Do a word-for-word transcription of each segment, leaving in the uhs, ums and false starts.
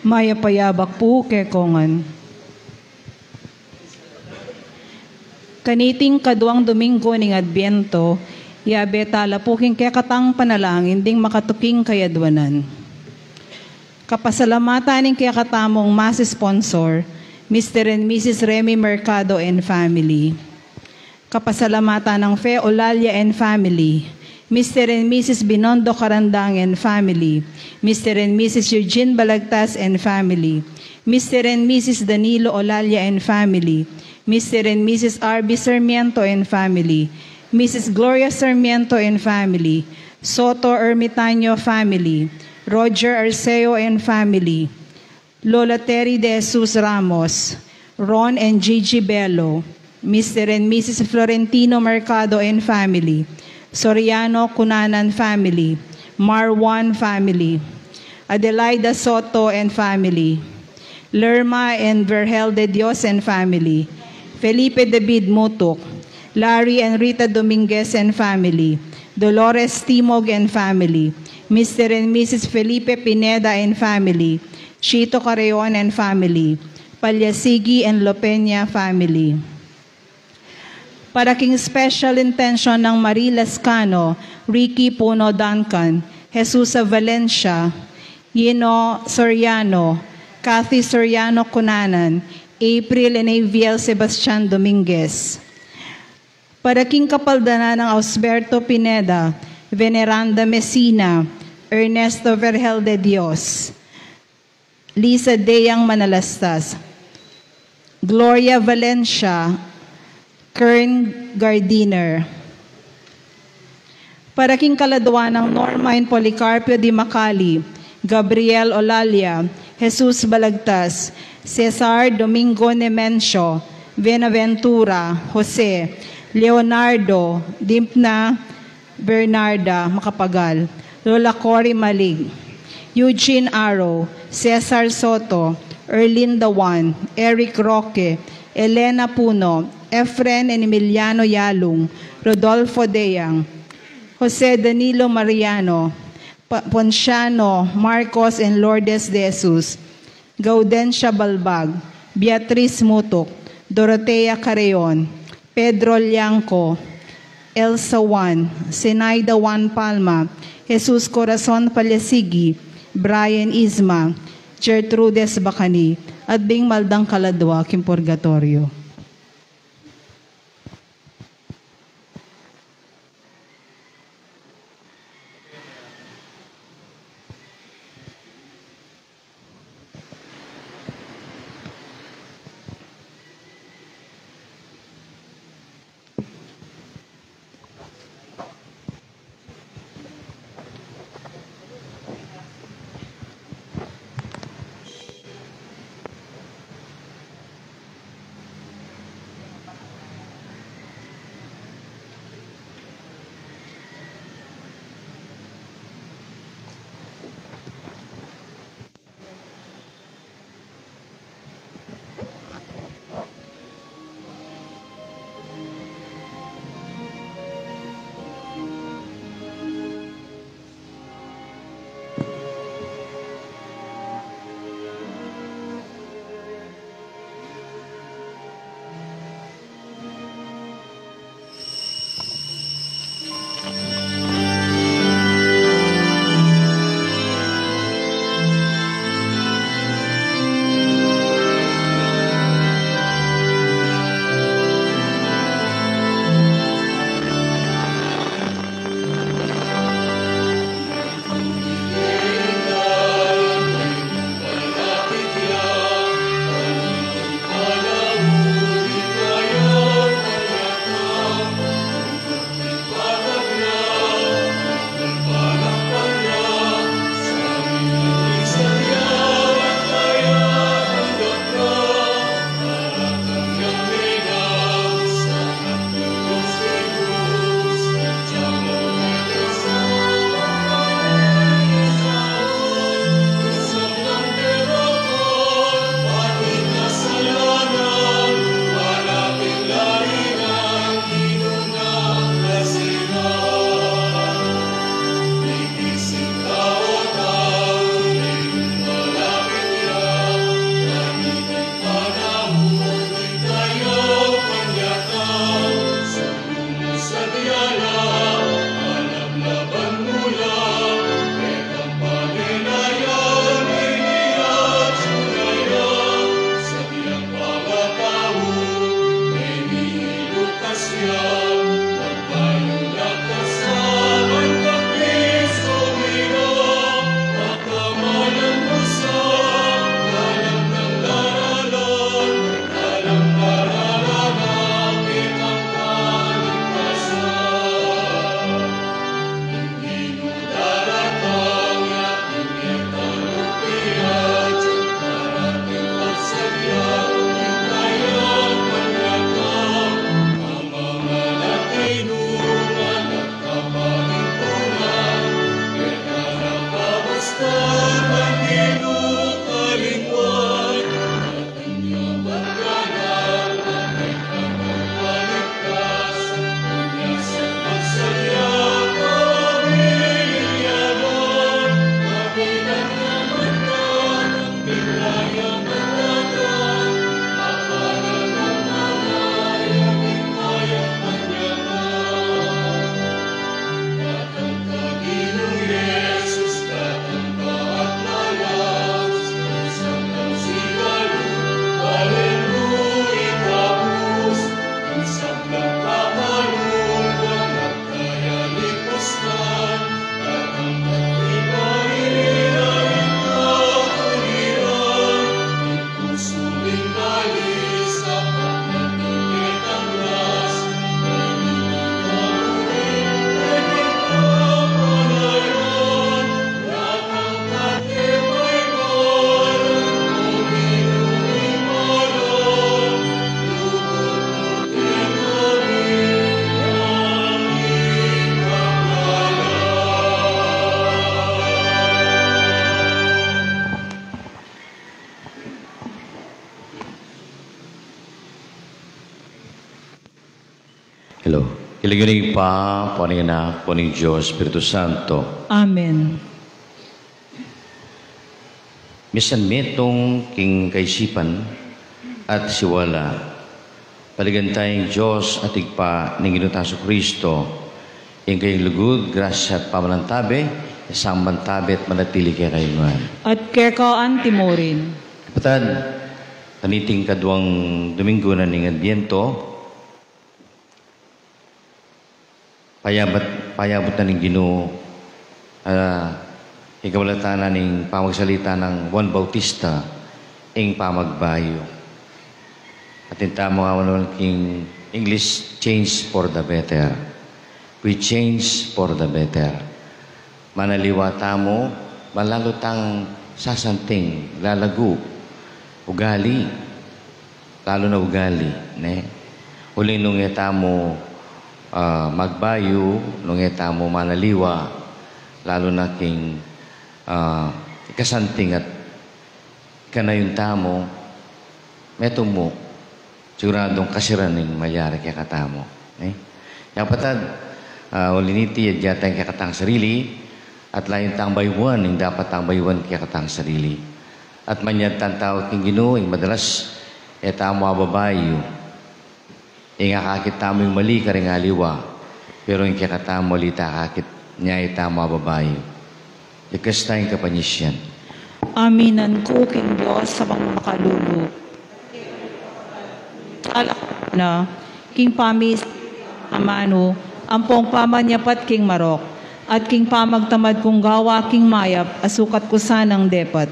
Mayap a yabak pu kekongan. Kaniting kaduang Domingo ning Adbiento, yabe tala pu king kekatang panalangin ding makatuking kayadwanan. Kapasalamatan ning kekatamung Mass sponsor, Mister and Missus Remy Mercado and family. Kapasalamatan nang Fe Olalia and family, Mister and Missus Binondo Carandang and family, Mister and Missus Eugene Balagtas and family, Mister and Missus Danilo Olalia and family, Mister and Missus R B Sarmiento and family, Missus Gloria Sarmiento and family, Soto Ermitaño family, Roger Arceo and family, Lola Terry De Jesus Ramos, Ron and Gigi Bello, Mister and Missus Florentino Mercado and family, Soriano Cunanan family, Marwan family, Adelaida Soto and family, Lerma and Vergel de Dios and family, Felipe David Mutuk, Larry and Rita Dominguez and family, Dolores Timog and family, Mister and Missus Felipe Pineda and family, Chito Carreon and family, Palyasigi and Lopeña family. Para king special intention nang Marie Lascano, Ricky Puno Duncan, Jesusa Valencia, Yino Soriano, Kathy Soriano Cunanan, April and Aviel Sebastian Dominguez. Para king kapaldanan nang Ausberto Pineda, Veneranda Messina, Ernesto Vergel de Dios, Lisa Deyang Manalastas, Gloria Valencia, Kern Gardiner. Para king kaladwa nang Norma and Policarpio Di Macali, Gabriel Olalia, Jesus Balagtas, Cesar Domingo Nemencio, Buenaventura, Jose, Leonardo, Dimpna, Bernarda Macapagal, Lola Cory Malig, Eugene Arrow, Cesar Soto, Erlinda Juan, Eric Roque, Elena Puno, Efren and Emiliano Yalung, Rodolfo Deyang, Jose Danilo Mariano, Pa-, Ponciano, Marcos and Lourdes De Jesus, Gaudencia Balbag, Beatriz Mutuk, Dorotea Carreon, Pedro Liangco, Elsa Juan, Zenaida Juan Palma, Jesus Corazon Palyasigi, Brian Isma, Gertrudes Bacani, at ding maldang kaladwa king purgatorio. King lagyu ning Ibpa, ampo ning Anak, ampo ning Dios Espiritu Santo. Amen. Misan metung king kaisipan at siwala, paligan taya ing Dios at Ibpa ning Ginu tang Jesucristo, ing kayang lugud, grasya at pamagkapantabe, masantabi at manatili kekayu ngan. At keka antimurin. Kapatad, kaniting kaduang Domingo na ning Adbiento, payabut, payabut na ning Ginu, ah, ing kabalatan na ning pamagsalita nang Juan Bautista, ing pamagbayu. Atin tamu nga naman king English, change for the better. We change for the better. Manaliwa tamu, malalu tang sasanting, lalagu, ugali, lalu na ugali, ne? Uling nung e tamu, ah, magbayu, nung e tamu manaliwa, lalu na king, ah, ikasanting at kanayun tamu, metung mu, siguradung kasiran ing malyari kekatamu, ne? Kapatad, ah, uli niti, adya tang kekatang sarili, at layun tang bayuan ing dapat tang bayuan kekatang sarili. At manyad tang tau king Ginu, ing madalas e tamu ababayu, ing akakit tamu ing mali karing aliwa, pero ing kekatamu mali, akakit ne, e tamu ababayu. Ikasta ing kapanyisian. Aminan ku king Dios a Amang makalulu, sala ku na king pamimikit, amanu, ampong pamanyapat king marok, at king pamagtamad kung gawa king mayap a sukat ku sanang depat.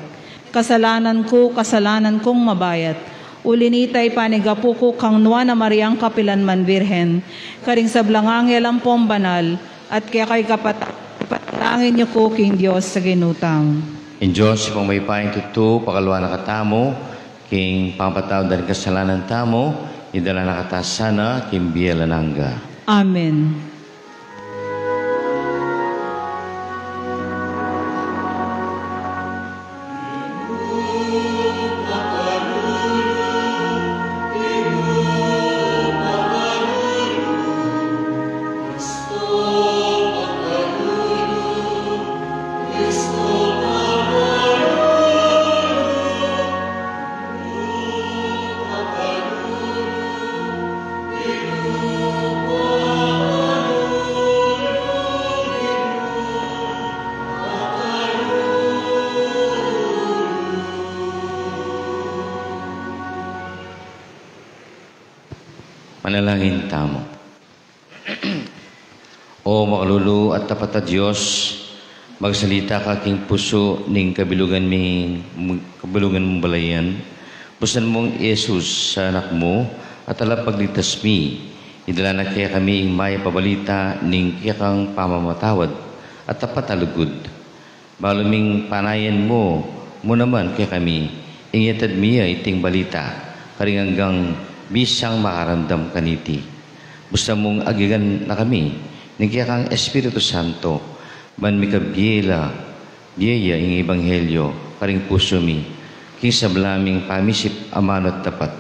Kasalanan ku, kasalanan kung mabayat. Uli nita, ipanigapu ku kang Nuan a Mariang kapilan man Birhen, karing sablang anghel ampong banal, at kekayu kapatad, ipanalangin yu ku king Dios a Ginu tamu. Ing Dios a mayupayang tutu, pakaluan na katamu king pamapatawad da ring kasalanan tamu, idala na kata sana king bie alang angga. Amen. Manalangin tamu. O makalulu at tapat a Dios, magsalita ka king pusu ning kabilugan mi, kabilugan mung balayan. Bustan mung Jesus a Anak mu, a Talapagligtas mi, idala na kekami ing mayap a balita ning kekang pamamatawad at tapat a lugud. Balu ming panayan mu, mu naman kekami, ing yatad mi ya iting balita, karing anggang bisang makaramdam kaniti. Bustan mung agyagan na kami ning kekang Espiritu Santo, ban mikabie la, bie ya ing ebanghelyo karing pusu mi, king sabla ming pamisip amanu at tapat.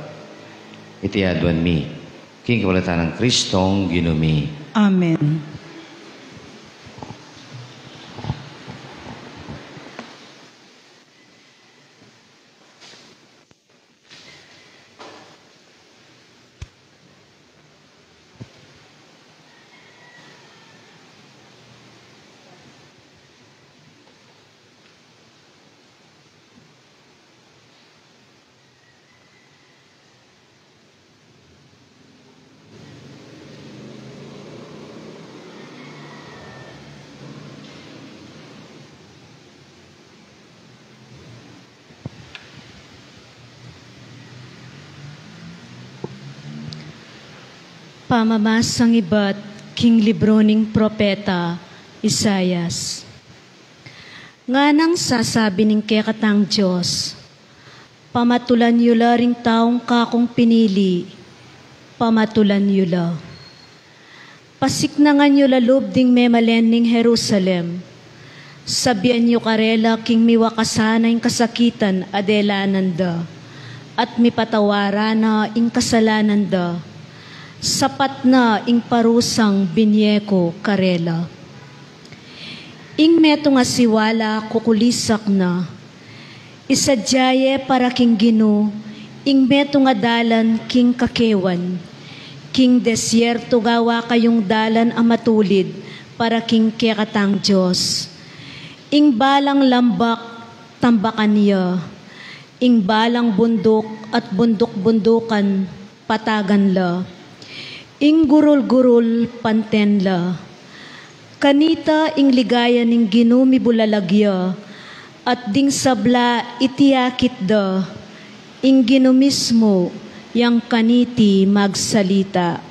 Iti aduan mi king kapamilatan nang Kristong Ginu mi. Amen. Pamamasang ibat king libru ning propeta Isaias. Nganang sasabi ning kekatang Dios, "Pamatulan yu la ring taung kakung pinili, pamatulan yu la. Pasiknangan yu la lub ding memalen ning Jerusalem. Sabian yu karela king miwakasan na ing kasakitan a delanan da, at mipatawaran na ing kasalanan da. Sapat na ing parusang binie ku karela. Ing metung a siwala kukulisak na. Isadya ye para king Ginu ing metung a dalan king kakewan. King desierto gawa kayung dalan a matulid para king kekatang Dios. Ing balang lambak tambakan ya, ing balang bunduk at bunduk-bundukan patagan la. Ing gurul-gurul panten la. Kanita ing ligaya ning Ginu mibulalag ya, at ding sabla iti akit da, ing Ginu mismu yang kaniti magsalita.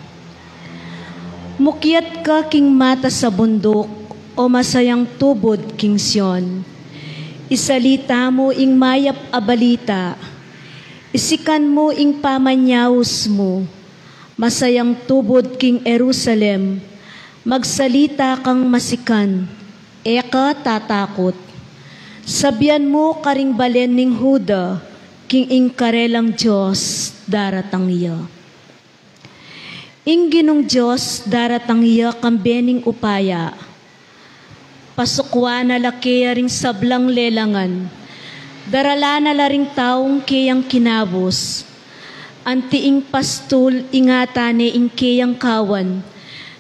Mukyat ka king matas a bunduk, o masayang tubud king Sion. Isalita mu ing mayap a balita. Isikan mu ing pamanyaus mu. Masayang tubud king Jerusalem, magsalita kang masikan, e ka tatakut. Sabian mu karing balen ning Juda, king ing karelang Dios daratang ya. Ing Ginung Dios daratang ya kambe ning upaya. Pasukwan na la keya ring sablang lelangan. Daralan na la ring taung keyang kinabus. Anti ing pastul ingatan ne ing keyang kawan.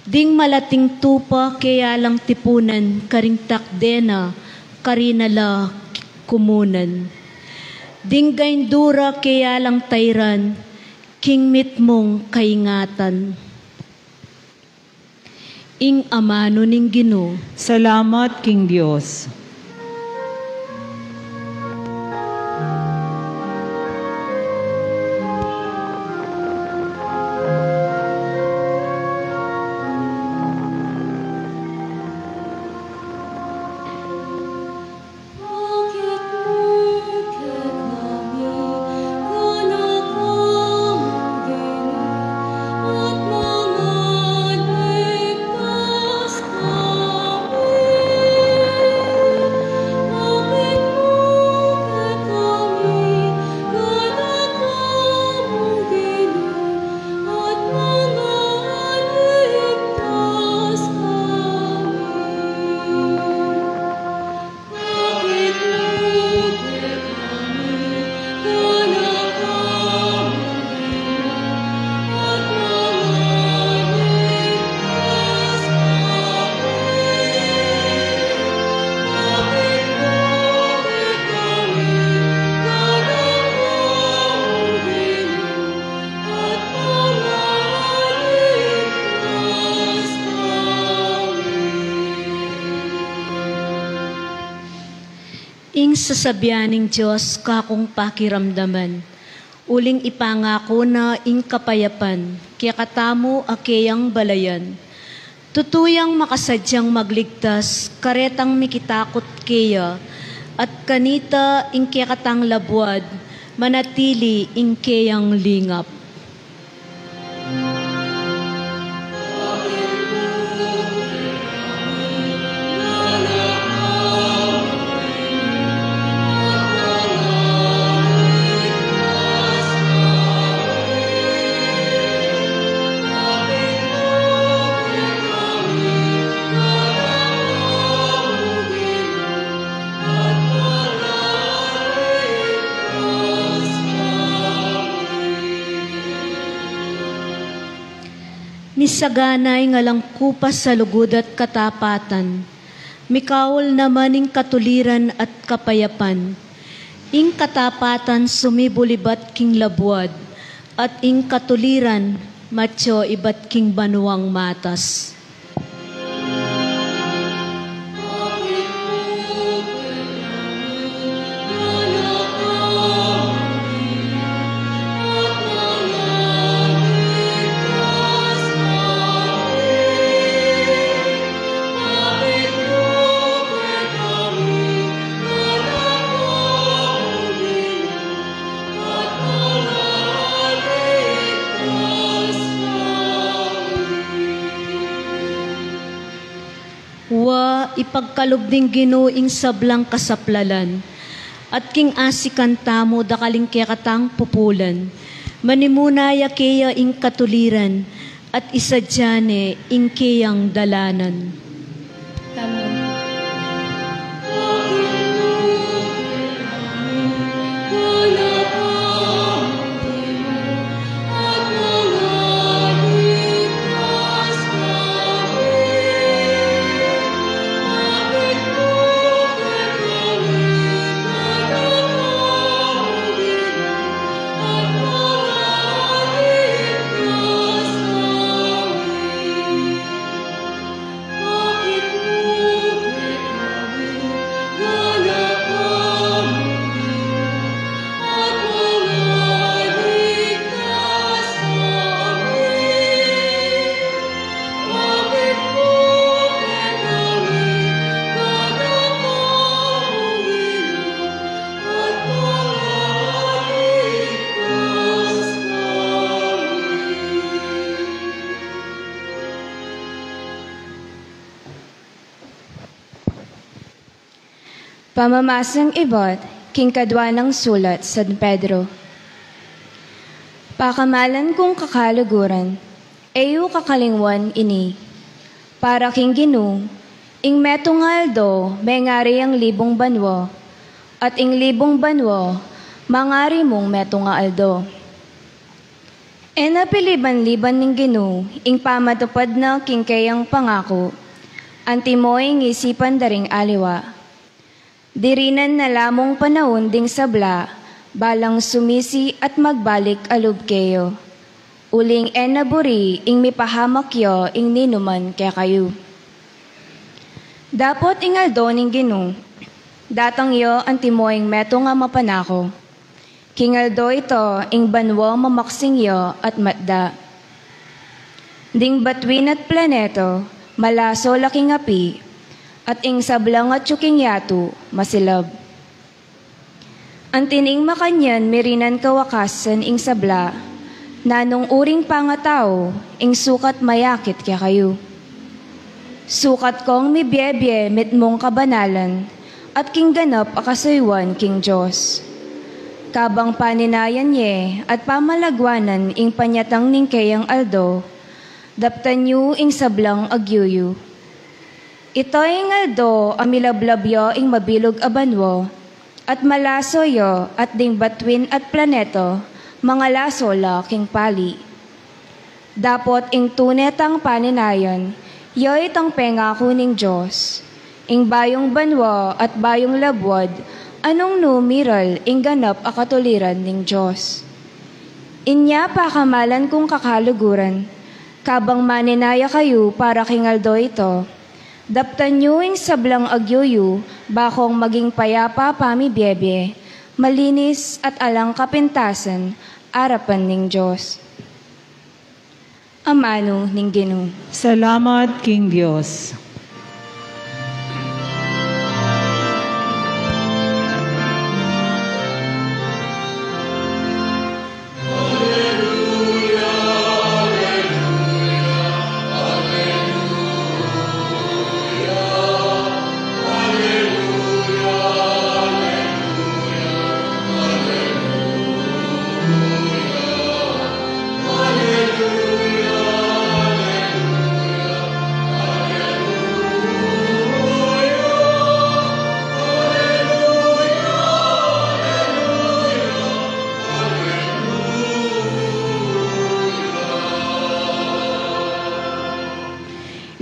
Ding malating tupa keya lang tipunan karing takde na, karina la kumunan. Ding gaindura keya lang tairan, king mitmung kaingatan. Ing amanu ning Ginu. Salamat king Dios. Ing sasabian ning Dios kakung pakiramdaman, uling ipangaku na ing kapayapan kekatamu a keyang balayan. Tutu yang makasadyang magligtas karetang mikitakut keya, at kanita ing kekatang labuad manatili ing keyang lingap. Misagana ing alang kupas a lugud at katapatan, mikaul naman ing katuliran at kapayapan. Ing katapatan sumibul ibat king labuad, at ing katuliran matyu ibat king banuang matas. Wa, ipagkalub ning Ginu ing sablang kasaplalan, at king asikan tamu dakal ing kekatang pupulan. Manimuna ya keya ing katuliran, at isadya ne ing keyang dalanan. Pamamasang ibat king kadwa nang sulat San Pedro. Pakamalan kung kakaluguran, e yu kakalingwan ini. Para king Ginu, ing metung a aldo mengari yang libung banua, at ing libung banua mangari mung metung a aldo. E na piliban-liban ning Ginu ing pamatupad na king keyang pangaku, antimo ing isipan da ring aliwa. Dirinan na la mung panaun ding sabla, balang sumisi at magbalik a lub keyu. Uling e na buri ing mipahamak ya ing ninuman kekayu. Dapot ing aldo ning Ginu, datang ya antimo ing metung a mapanaku. King aldo ita ing banua mamaksing ya at matda. Ding batuin at planeta, malaso la king api, at ing sablang atyu king yatu, masilab. Anti ning makanyan mirinan kawakasan ing sabla, nanung uring pangatau ing sukat mayakit kekayu. Sukat kong mibiebie mitmung kabanalan, at king ganap a kasuyuan king Dios. Kabang paninayan ye at pamalagwanan ing panyatang ning keyang aldo, daptan yu ing sablang agyu yu. Ita ing aldo a milablab ya ing mabilug a banua, at malaso ya at ding batuin at planeta, mangalaso la king pali. Dapot ing tune tang paninayan, ya itang pengaku ning Dios. Ing bayung banua at bayung labuad, a nung nu miral ing ganap a katuliran ning Dios. Inya pakamalan kung kakaluguran, kabang maninaya kayu para king aldo ita, daptan yu ing sablang agyu yu, bakong maging payapa pamibiebie, malinis at alang kapintasan, arapan ning Dios. Amanu ning Ginu. Salamat king Dios.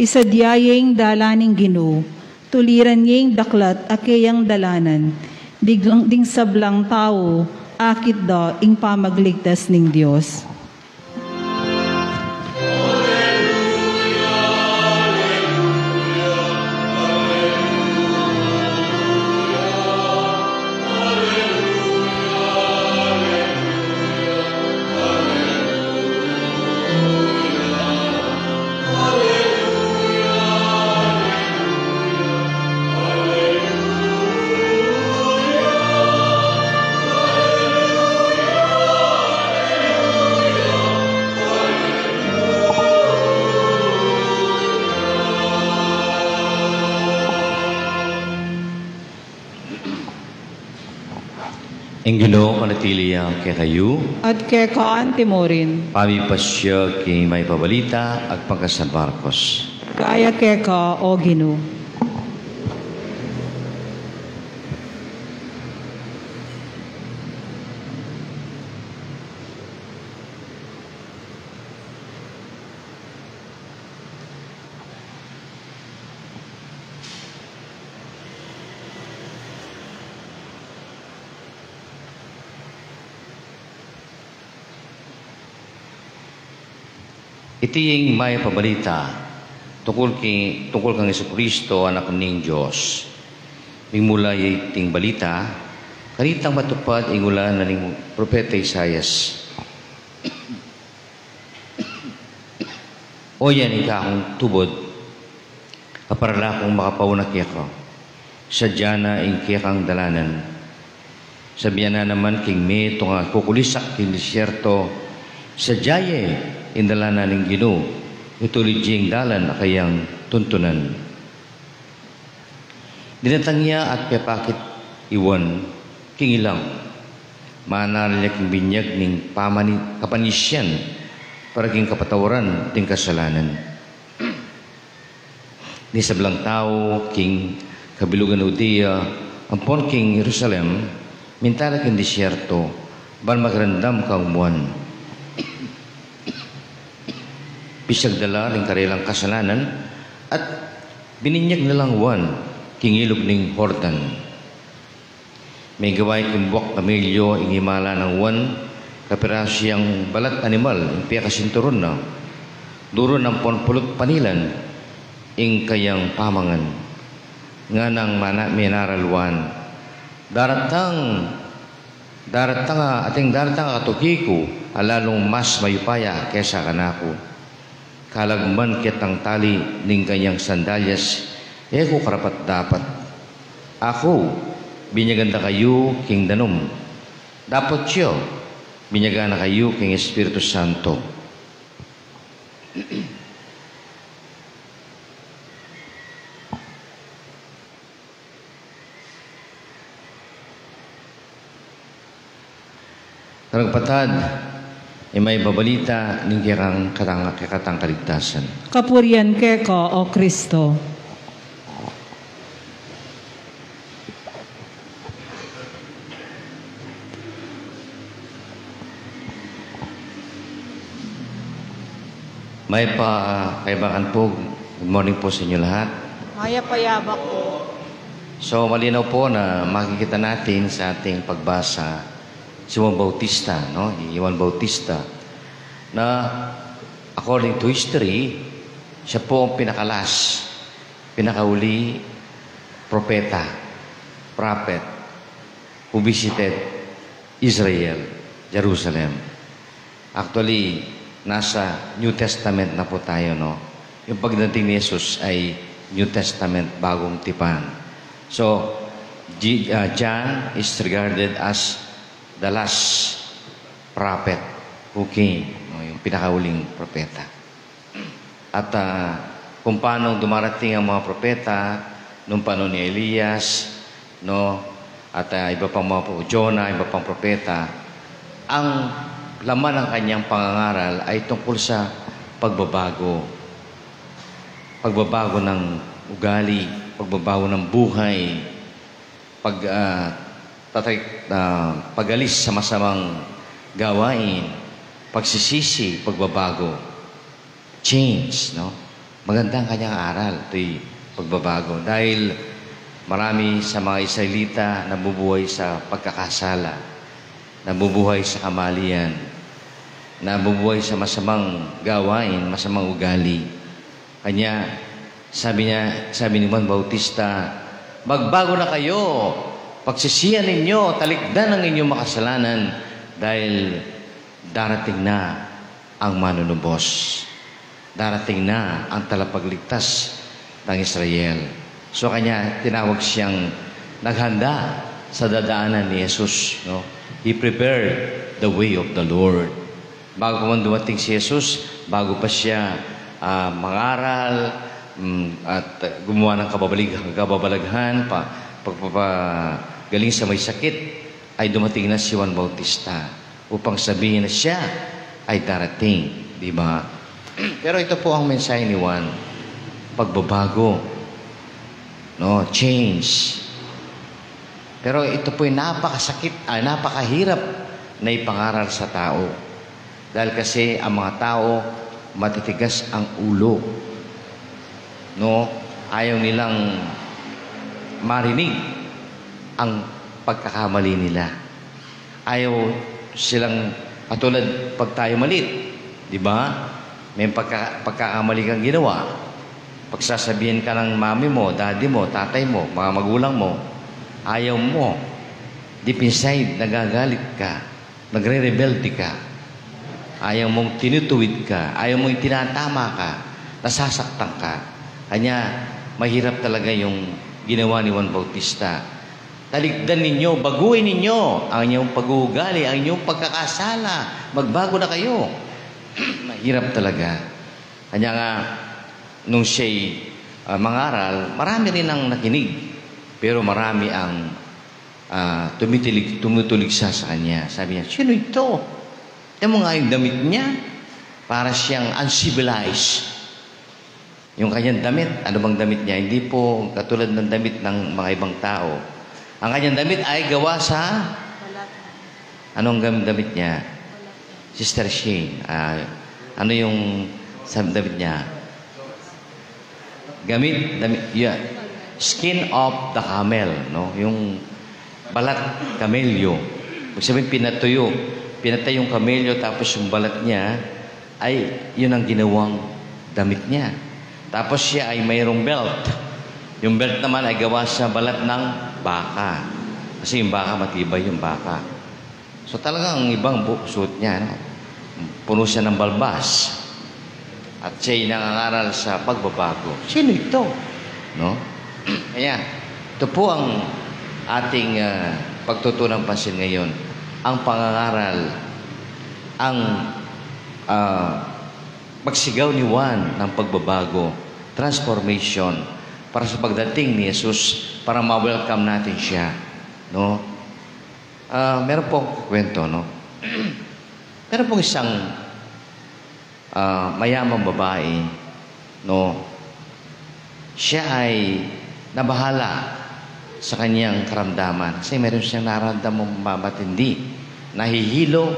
Isadia ye ing dalan ning Ginu, tuliran ye ing daklat a keyang dalanan, ding, ding sablang tau, akit da ing pamagligtas ning Dios. Ing Ginu manatili ya kekayu. At keka antimurin. Pamipasya king mayap a balita agpang kang San Marcos. Kaya keka, O Ginu. Iti ing mayap a balita tungkul ki, tungkul kang Jesucristo, Anak ning Dios. Mimula ya iting balita, kanitang matupad ing ulas na ning propeta Isaias. O yan ing kakung tubud, kaparala kung makapauna keka. Sadya na ing kekang dalanan. Sabian na naman king metung a kukulisak king disyerto, sadya ye ing dalanan ning Ginu, itulid ye ing dalan a kayang tuntunan. Dinatang ya at pepakit i Juan king ilang. Manaral ya king binyag ning pamani-, kapanisian para king kapatawaran ding kasalanan. Ning sablang tau king kabilugan Judea ampon king Jerusalem, minta la king disyerto, ban makiramdam kang Juan. Pisyagda la ring karelang kasalanan, at bininyag na lang Juan king ilug ning Jordan. Megawa ya king buak kamelyo ing imala nang Juan, kapirasu yang balat animal ing pekasinturun na. Duru na ampon pulut panilan ing kayang pamangan. Nganang mana-, menaral Juan, daratang, daratang a, ating daratang a katuki ku, a lalung mas mayupaya kesa kanaku. Kalag man ketang tali ning kanyang sandalyas, e ku karapat-dapat. Aku, binyagan da kayu king danum. Dapot yu, binyagan na kayu king Espiritu Santo. Karagpatad, ing mayap a balita ning kekang katang-, kekatang kaligtasan. Kapurian keka, O Kristo. Mayap a kayabakan po. Good morning po sa inyo lahat. Mayap a yabak po. So, malinaw po na makikita natin sa ating pagbasa si Juan Bautista, no? Si Juan Bautista, na according to history, siya po ang pinakalas, pinakauli propeta, prophet, who visited Israel, Jerusalem. Actually, nasa New Testament na po tayo, no? Yung pagdating ni Jesus ay New Testament, Bagong Tipan. So, J-, ah, John is regarded as the last prophet who came, no? Yung pinakauling propeta. At, ah, kung paano dumarating ang mga propeta nung panahon ni Elias, no? At, ah, iba pang mga pro-, Jonah, iba pang propeta, ang laman ng kanyang pangangaral ay tungkol sa pagbabago. Pagbabago ng ugali, pagbabago ng buhay, pag, ah, tatay-, ah, pag-alis sa masamang gawain, pagsisisi, pagbabago. Change, no? Maganda ang kanyang aral, ito'y pagbabago. Dahil marami sa mga Israelita nabubuhay sa pagkakasala, nabubuhay sa kamalian, nabubuhay sa masamang gawain, masamang ugali. Kanya, sabi niya, sabi ni Juan Bautista, "Magbago na kayo, pagsisihan ninyo, talikdan ang inyong makasalanan, dahil darating na ang manunubos. Darating na ang talapagligtas ng Israel." So, kanya tinawag siyang naghanda sa dadaanan ni Jesus, no? He prepared the way of the Lord. Bago pa man dumating si Jesus, bago pa siya, ah, mangaral, mm, at, ah, gumawa ng kababalig-, kababalaghan, pa-, pagpapagaling sa may sakit, ay dumating na si Juan Bautista upang sabihin na siya ay darating, di ba? Pero ito po ang mensahe ni Juan, pagbabago, no? Change. Pero ito po'y napakasakit, ay, napakahirap na ipangaral sa tao. Dahil kasi ang mga tao matitigas ang ulo, no? Ayaw nilang marinig ang pagkakamali nila. Ayaw silang, katulad pag tayo malit, di ba? May pagka-, pagkakamali kang ginawa. Pagsasabihan ka ng mami mo, daddy mo, tatay mo, mga magulang mo, ayaw mo. Deep inside, nagagalit ka, nagre-rebelde ka. Ayaw mong tinutuwid ka, ayaw mong itinatama ka, nasasaktan ka. Kanya, mahirap talaga yung ginawa ni Juan Bautista. Talikdan ninyo, baguhin ninyo ang inyong pag-uugali, ang inyong pagkakasala. Magbago na kayo. Mahirap talaga. Kanya nga, nung siya'y, ah, mangaral, marami rin ang nakinig. Pero marami ang, ah, tumitilig, tumutulig sa, sa kanya. Sabi niya, "Sino ito? Tingnan mo nga yung damit niya. Para siyang uncivilized." Yung kanyang damit, ano bang damit niya? Hindi po katulad ng damit ng mga ibang tao. Ang kanyang damit ay gawa sa... Anong gam-, damit niya? Sister Shane, ah, ano yung sa damit niya? Gamit, damit, yeah. Skin of the camel, no? Yung balat kamelyo. Ibig sabihin, pinatuyo. Pinatay yung kamelyo, tapos yung balat niya, ay yun ang ginawang damit niya. Tapos siya ay mayroong belt. Yung belt naman ay gawa sa balat ng baka. Kasi yung baka, matibay yung baka. So, talagang ibang bu-, suot niya, no? Puno siya ng balbas. At siya'y nangangaral sa pagbabago. Sino ito? No? Kaya, ito po ang ating, ah, pagtutunan pansin ngayon. Ang pangangaral, ang, ah, pagsigaw ni Juan ng pagbabago, transformation, para sa pagdating ni Jesus, para ma-welcome natin siya, no? Ah, meron pong kwento, no? Meron pong isang, ah, mayamang babae, no? Siya ay nabahala sa kanyang karamdaman kasi meron siyang nararamdamang ma-, matindi. Nahihilo,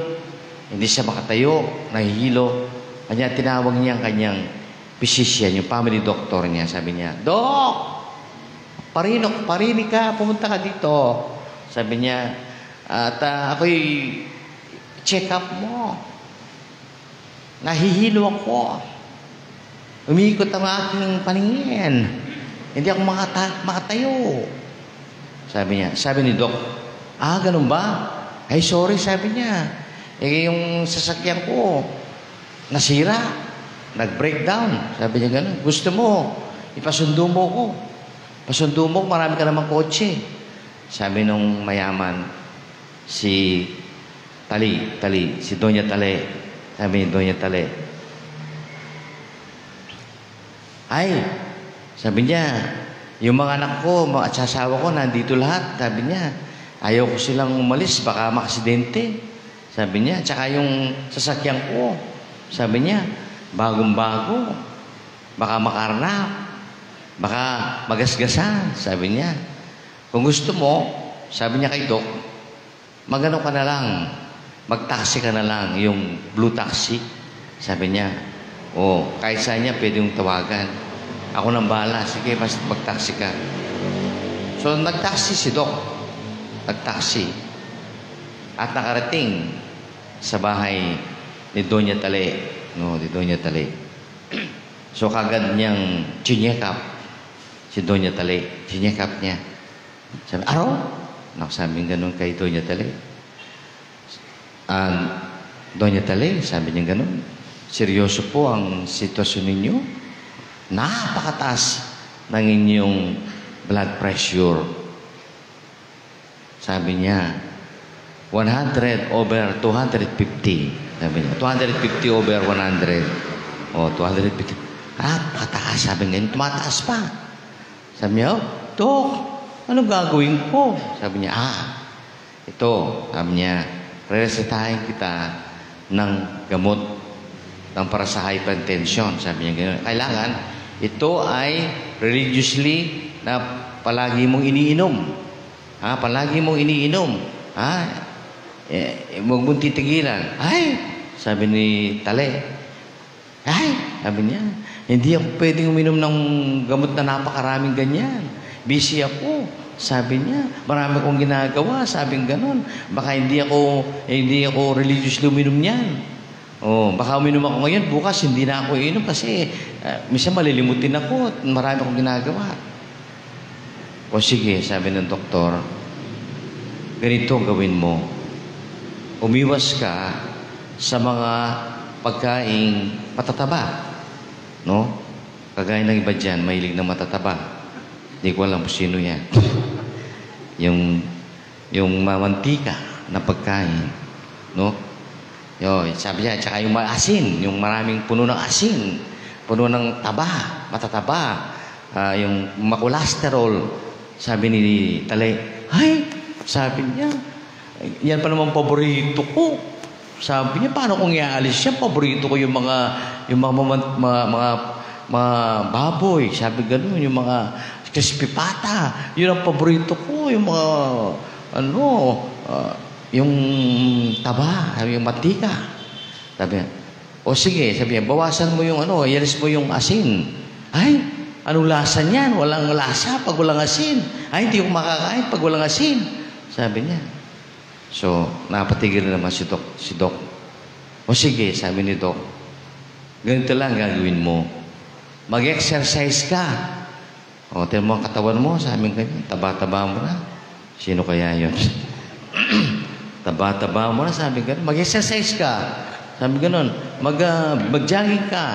hindi siya makatayo, nahihilo. Kanya tinawag niya ang kanyang physician, yung family doctor niya. Sabi niya, "Doc, parini, parini ka, pumunta ka dito." Sabi niya, "At, ah, ako'y check up mo. Nahihilo ako. Umiikot ang aking paningin. Hindi ako makata-, makatayo." Sabi niya, sabi ni Doc, "Ah, ganun ba? Ay, sorry," sabi niya. "Eh, yung sasakyan ko, nasira. Nag-breakdown." Sabi niya ganun. "Gusto mo, ipasundo mo ko. Pasundo mo, marami ka namang kotse." Sabi nung mayaman, si Tali, Tali, si Doña Tali. Sabi ni Doña Tali, "Ay," sabi niya, "yung mga anak ko, mga, at asawa ko, nandito lahat," sabi niya. "Ayaw ko silang umalis, baka maksidente," sabi niya. "Tsaka yung sasakyan ko," sabi niya, "bagong-bago, baka makarnap, baka magasgasan," sabi niya. "Kung gusto mo," sabi niya kay Doc, "Mag-ano ka na lang, mag-taxi ka na lang, yung blue taxi," sabi niya. "O, kahit saan niya pwede yung tawagan. Ako nang bahala. Sige, basta mag-taxi ka." So, nag-taxi si Doc. Nag-taxi. At nakarating sa bahay ni Doña Tale. No, ni Doña Tale. So, kagad niyang chinyekap si Doña Tale. Chinyekap niya. Sabi, "Aro?" Naku, sabi ng ganun kay Doña Tale. "Ah, Doña Tale," sabi niya ganun, "seryoso po ang sitwasyon ninyo. Napakataas ng inyong blood pressure." Sabi niya, "One hundred over two hundred fifty." Sabi niya, "Two hundred fifty over one hundred." O, two hundred fifty. "Ah, pataas," sabi niya, "tumataas pa." Sabi niya, "Oh, Dok, anong gagawin ko?" Sabi niya, "Ah, Ito, sabi niya, "Reresetahin kita ng gamot ng para sa hypertension," sabi niya ganun. Kailangan, ito ay religiously na palagi mong iniinom. Ha? Palagi mong iniinom. Ha? Eh, huwag mong titigilan. "Ay," sabi ni Tale. "Ay," sabi niya, "hindi ako pwedeng uminom ng gamot na napakaraming ganyan. Busy ako," sabi niya. "Marami akong ginagawa," sabing ganun. "Baka hindi ako, hindi ako religiously uminom niyan. O, baka uminom ako ngayon, bukas hindi na ako iinom kasi, ah, minsan malilimutin ako at marami akong ginagawa." "O sige," sabi ng doktor, "ganito ang gawin mo. Umiwas ka sa mga pagkaing matataba, no? Kagaya ng iba diyan, mahilig na matataba. Di ko alam kung sino yan." Yung, yung mamantika na pagkain, no? Yo, sabi niya, tsaka yung maasin, yung maraming puno ng asin, puno ng taba, matataba, ah, yung makolesterol. Sabi ni Tale, "Ay," sabi niya, "yan pa naman paborito ko." Sabi niya, "Paano kung iaalis yan? Paborito ko yung mga, yung mga, mga, mga, mga, mga baboy." Sabi ganun, yung mga crispy pata. "Yun ang paborito ko, yung mga, ano, ah, yung taba, yung matika." Sabi niya, "O sige," sabi niya, "bawasan mo yung ano, ialis mo yung asin." "Ay, anong lasa niyan? Walang lasa pag walang asin." "Ay, hindi ko makakain pag walang asin," sabi niya. So, napatigil na naman si Doc, si Doc. "O sige," sabi ni Doc, "ganito lang gagawin mo. Mag-exercise ka." "O, tingnan mo ang katawan mo," sabi ng ganyan, "taba-taba mo na. Sino kaya yun?" "Taba-taba mo na," sabi ng ganun. "Mag-exercise ka," sabi ng ganun. "Mag, ah, mag-jogging ka.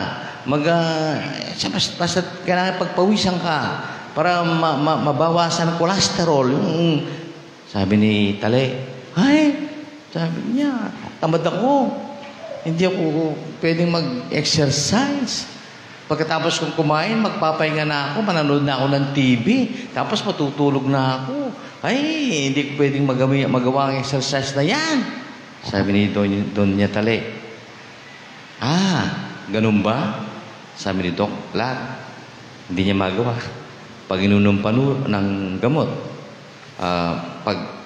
Mag, ah, sa-, bas-, basta kailangan pagpawisan ka para ma-, ma-, mabawasan ang cholesterol." Yung, sabi ni Tale, "Ay," sabi niya, "tamad ako. Hindi ako pwedeng mag-exercise. Pagkatapos kong kumain, magpapahinga na ako, manonood na ako ng T V, tapos matutulog na ako. Ay, hindi ko pwedeng magawi-, magawa ang exercise na yan," sabi ni Don-, Doña Tale. "Ah, ganun ba?" sabi ni Doc Lat. Hindi niya magawa. Pag inunom pa nu-, ng gamot, ah, pag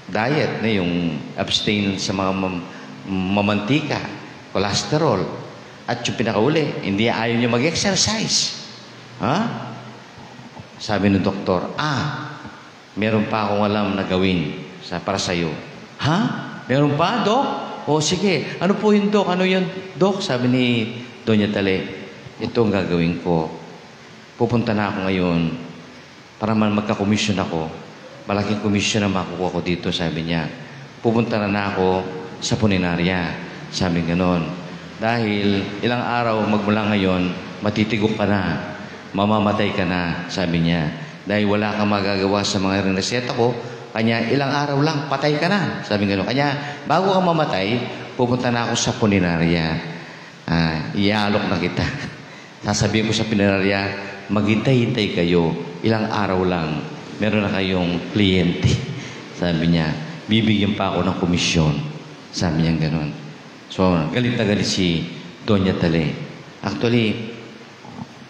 diet, na yung abstain sa mga mam-, mamantika, cholesterol, at yung pinakauli, hindi, ayaw niya mag-exercise. Ha? Sabi ng doktor, "Ah, meron pa akong alam na gawin sa, para sa'yo." "Ha? Meron pa, Doc? O sige, ano po yun, Doc? Ano yun, Doc?" Sabi ni Doña Tale, "Ito ang gagawin ko. Pupunta na ako ngayon para man magkakomisyon ako. Malaking komisyon ang makukuha ko dito," sabi niya. "Pupunta na ako sa punerarya," sabi ganon. "Dahil ilang araw magmula ngayon, matitigok ka na, mamamatay ka na," sabi niya. "Dahil wala kang magagawa sa mga rineseta ko, kanya ilang araw lang, patay ka na," sabi ganon. "Kanya, bago ka mamatay, pupunta na ako sa punerarya. Ah, iaalok na kita. Sasabihin ko sa punerarya, maghintay-hintay kayo, ilang araw lang, meron na kayong kliyente," sabi niya. "Bibigyan pa ako ng komisyon," sabi niya ganon. So, galit na galit si Doña Tale. Actually,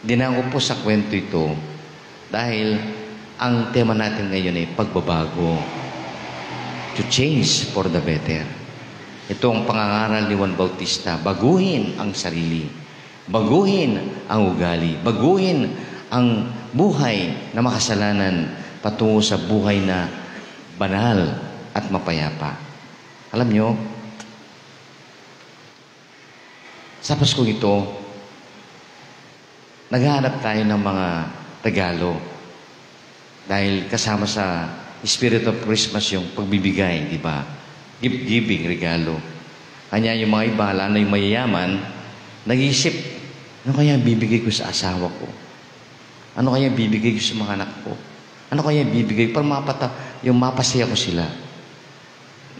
dinaan ko po sa kwento ito dahil ang tema natin ngayon ay pagbabago. To change for the better. Ito ang pangangaral ni Juan Bautista, baguhin ang sarili, baguhin ang ugali, baguhin ang buhay na makasalanan patungo sa buhay na banal at mapayapa. Alam nyo, sa Paskong ito, naghahanap tayo ng mga regalo. Dahil kasama sa Spirit of Christmas yung pagbibigay, di ba? Gift giving, regalo. Kanya yung mga iba, lalo na yung mayayaman, nag-iisip, "Ano kaya ang bibigay ko sa asawa ko? Ano kaya ang bibigay ko sa mga anak ko? Ano kaya ang bibigay ko para mapata-, yung mapasaya ko sila?"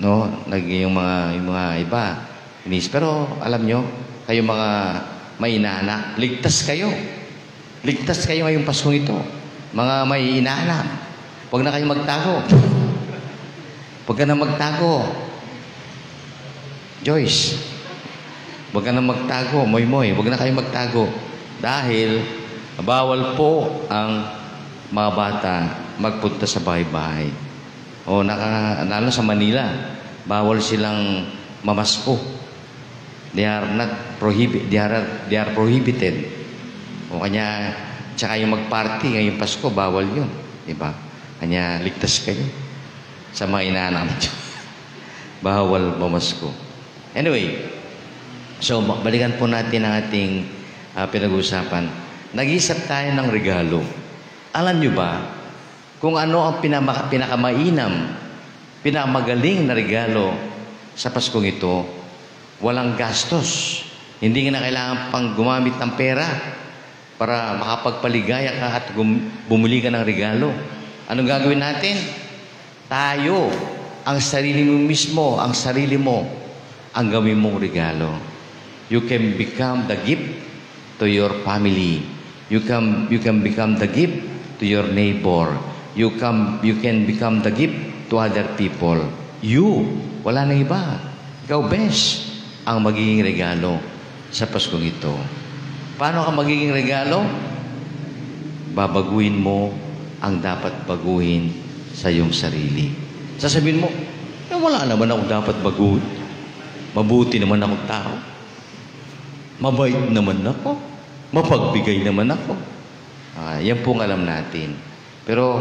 No? Nag-, yung mga, yung mga iba, inis-, pero alam nyo, kayo mga may inaanak, ligtas kayo. Ligtas kayo ngayong Paskong ito. Mga may inaanak, huwag na kayong magtago. Huwag ka na magtago. Joyce, huwag ka na magtago. Moymoy, huwag na kayo magtago. Dahil bawal po ang mga bata magpunta sa bahay-bahay. O, naka, lalo sa Manila, bawal silang mamasko. They are not prohibi-, they are, they are prohibited. O kanya, tsaka yung mag-party ngayong Pasko, bawal yun. Diba? Kanya, ligtas kayo sa mga inaanak niyo. Bawal mamasko. Anyway, so, ba-, balikan po natin ang ating, ah, pinag-uusapan. Nag-iisip tayo ng regalo. Alam niyo ba kung ano ang pinama-, pinakamainam, pinakamagaling na regalo sa Paskong ito? Walang gastos. Hindi ka na kailangan pang gumamit ng pera para makapagpaligaya ka at gum-, bumili ka ng regalo. Anong gagawin natin? Tayo, ang sarili mo mismo, ang sarili mo, ang gawin mong regalo. You can become the gift to your family. You can, you can become the gift to your neighbor. You can, you can become the gift to other people. You, wala nang iba. Ikaw, bes, ang magiging regalo sa Paskong ito. Paano ka magiging regalo? Babaguhin mo ang dapat baguhin sa iyong sarili. Sasabihin mo, "Eh, wala naman akong dapat baguhin. Mabuti naman akong tao. Mabait naman ako. Mapagbigay naman ako." Ah, yan pong alam natin. Pero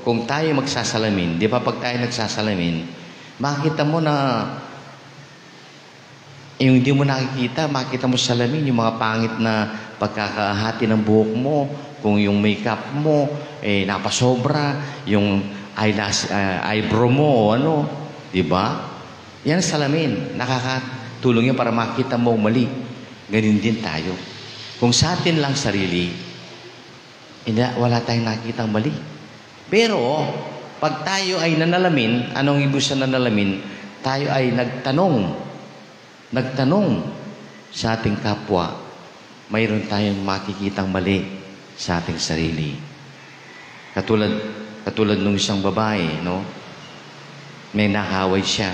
kung tayo magsasalamin, di ba, pag tayo nagsasalamin, makita mo na yung hindi mo nakikita, makita mo sa salamin yung mga pangit na pagkakahati ng buhok mo, kung yung makeup mo, eh, napasobra, yung eyelash, ah, eyebrow mo, o ano, di ba? Yan ang salamin. Nakakatulong yan para makita mo ang mali. Ganun din tayo. Kung sa atin lang sarili, hindi, wala tayong nakikitang mali. Pero, pag tayo ay nanalamin, anong ibig sabihin nanalamin? Tayo ay nagtanong. Nagtanong sa ating kapwa. Mayroon tayong makikitang mali sa ating sarili. Katulad, katulad nung isang babae, no? May nakaway siya.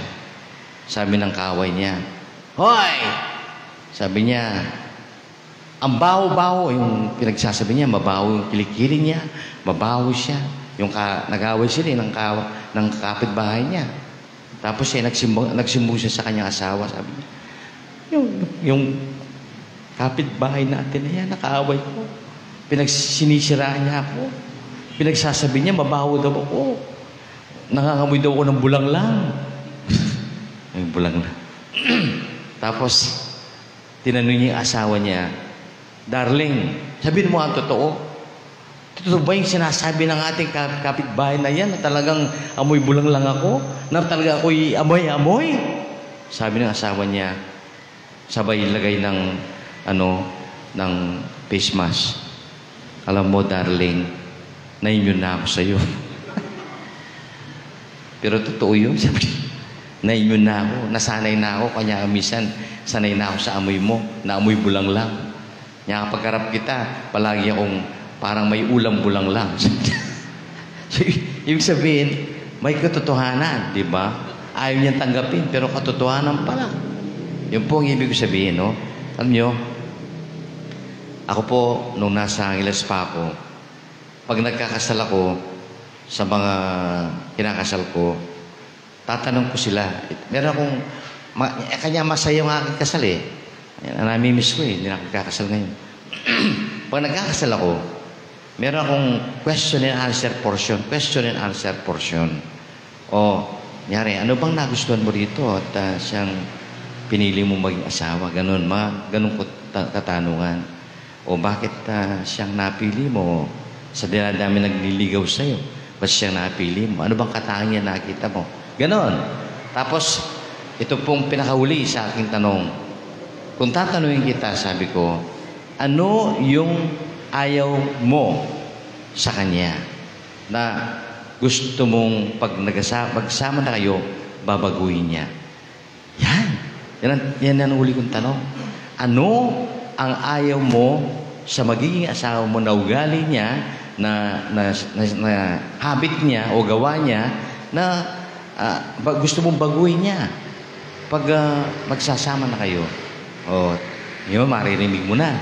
Sabi ng kaway niya, "Hoy!" Sabi niya, "Ang baho-baho," yung pinagsasabi niya, mabaho yung kilikili niya, mabaho siya. Yung ka-, nag-away sila, eh, ng kawa-, ng kapitbahay niya. Tapos, eh, nagsimbang, nagsimbong siya sa kanyang asawa, sabi niya, "Yung, yung kapitbahay natin na yan, nakaaway ko. Pinagsinisiraan niya ako. Pinagsasabi niya, mabaho daw ako. Nangangamoy daw ako ng bulanglang." Ay, bulanglang. Tapos, tinanong niya yung asawa niya, "Darling, sabihin mo ang totoo. Totoo ba yung sinasabi ng ating ka-, kapitbahay na yan na talagang amoy bulanglang ako? Na talaga ako'y amoy-amoy?" Sabi ng asawa niya, sabay lagay ng, ano, ng face mask, "Alam mo, darling, na-immune na ako sa'yo." "Pero totoo yun?" Sabi, "Na-immune na ako, nasanay na ako, kanya minsan sanay na ako sa amoy mo, na amoy bulanglang. Kaya pagharap kita, palagi akong parang may ulam bulanglang." So, i-, ibig sabihin, may katotohanan, di ba? Ayaw niyang tanggapin, pero katotohanan pala. Yun po ang ibig sabihin, no? Alam niyo, ako po, nung nasa Angeles pa ako, pag nagkakasal ako, sa mga kinakasal ko, tatanong ko sila. Meron akong, ma-, eh, kanya masaya yung aking kasal, eh. Ayan, namimiss ko, eh. Hindi na ako nagkakasal ngayon. Pag nagkakasal ako, meron akong question and answer portion. Question and answer portion. O, kunyari, "Ano bang nagustuhan mo rito at, ah, siyang pinili mo maging asawa?" Ganun, mga ganun ko ta-, katanungan. "O bakit, ah, siyang napili mo? Sa dinadami nagliligaw sa'yo, ba't siyang napili mo? Ano bang katangian nakita mo?" Ganon. Tapos, ito pong pinakahuli sa aking tanong. "Kung tatanungin kita," sabi ko, "ano yung ayaw mo sa kanya na gusto mong pag nagasa-, magsama na kayo, babaguhin niya?" Yan. Yan ang, yan ang huli kong tanong. Ano ang ayaw mo sa magiging asawa mo na ugali niya, na, na, na, na habit niya o gawa niya na Ah, ba-, gusto mong baguhin niya. Pag, ah, magsasama na kayo, o, yun, maririnig mo na.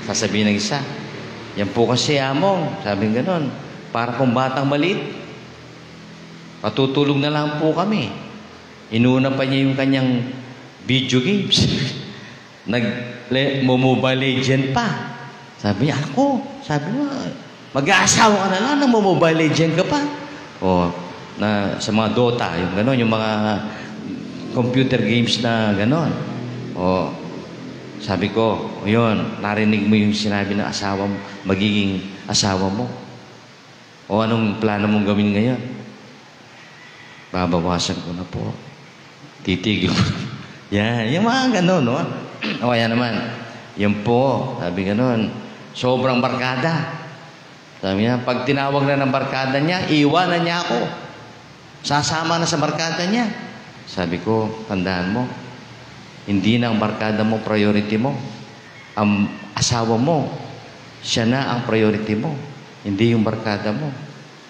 Sasabihin ng isa, "Yan po kasi, Among," sabi ng ganon, "para pong batang maliit. Patutulog na lang po kami." Inuna pa niya yung kanyang video games. Nag-, le-, mo-Mobile Legend pa. Sabi niya, "Ako," sabi niya, "mag-aasawa ka na lang, nang mo-Mobile Legend ka pa." O, na, sa mga Dota, yung gano'n, yung mga computer games na gano'n. O, sabi ko, "Yun, narinig mo yung sinabi ng asawa mo, magiging asawa mo. O, anong plano mong gawin ngayon?" "Babawasan ko na po. Titigil ko na." Yan, yung mga gano'n, no? O kaya naman, "Yan po," sabi gano'n, "sobrang barkada." Sabi niya, pag tinawag na ng barkada niya, iwanan niya ako. Sasama na sa barkada niya. Sabi ko, "Tandaan mo, hindi na ang barkada mo priority mo. Ang asawa mo, siya na ang priority mo, hindi yung barkada mo."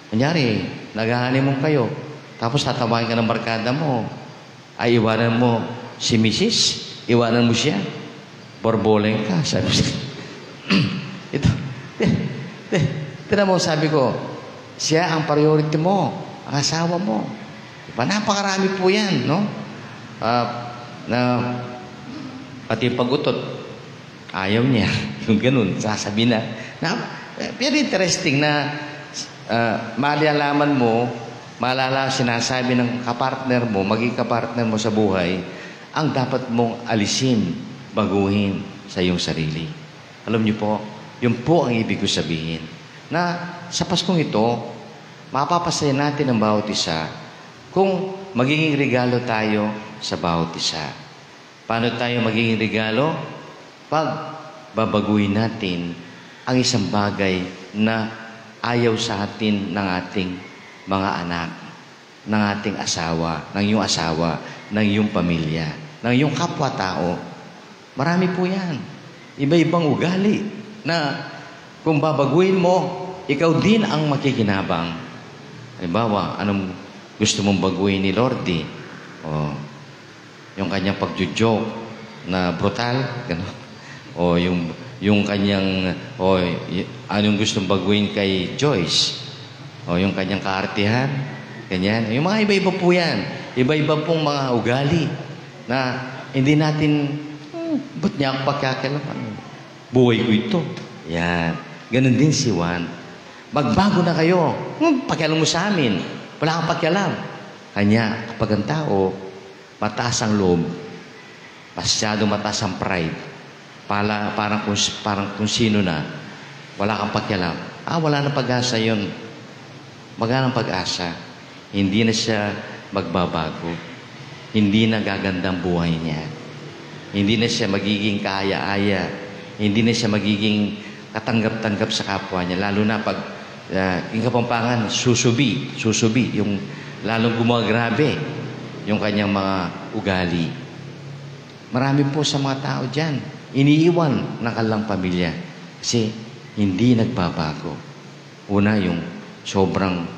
Kunyari, nag-honeymoon kayo, tapos tatawagin ka ng barkada mo, ay iwanan mo si misis, iwanan mo siya, borboleng ka, sabi siya. Ito, ti-, ti-, tinan mo, sabi ko, siya ang priority mo, ang asawa mo. Diba, napakarami po yan, no? Ah, na, pati pag-utot, ayaw niya. Yung ganun, sasabi na. Na, very interesting na, ah, malalaman mo, malala sinasabi ng kapartner mo, maging kapartner mo sa buhay, ang dapat mong alisin, baguhin sa iyong sarili. Alam niyo po, yun po ang ibig ko sabihin. Na sa Paskong ito, mapapasaya natin ang bawat isa kung magiging regalo tayo sa bawat isa. Paano tayo magiging regalo? Pag babaguhin natin ang isang bagay na ayaw sa atin ng ating mga anak, ng ating asawa, ng iyong asawa, ng iyong pamilya, ng iyong kapwa-tao. Marami po yan. Iba-ibang ugali na kung babaguhin mo, ikaw din ang makikinabang. Halimbawa, anong gusto mong baguhin ni Lordy? O, yung kanyang pagjo-joke na brutal, gano'n. O yung, yung kanyang, o, y-, anong gustong baguhin kay Joyce? O yung kanyang kaartihan, ganyan. Yung mga iba-iba po yan. Iba-iba pong mga ugali na hindi natin, "Hmm, ba't niya ako pakikialaman? Buhay ko ito." Yan. Ganun din si Juan. "Magbago na kayo. Hmm, pakialam mo sa amin. Wala kang pakialam." Kanya, kapag ang tao, mataas ang loob, masyadong mataas ang pride, pala, parang kung, parang kung sino na, wala kang pakialam. Ah, wala nang pag-asa yun. Wala nang pag-asa. Hindi na siya magbabago. Hindi na gaganda ang buhay niya. Hindi na siya magiging kaaya-aya. Hindi na siya magiging katanggap-tanggap sa kapwa niya. Lalo na pag, ah, yung Kapampangan, susubi, susubi, yung lalong gumagrabe yung kanyang mga ugali. Marami po sa mga tao diyan, iniiwan ng kanilang pamilya kasi hindi nagbabago. Una, yung sobrang,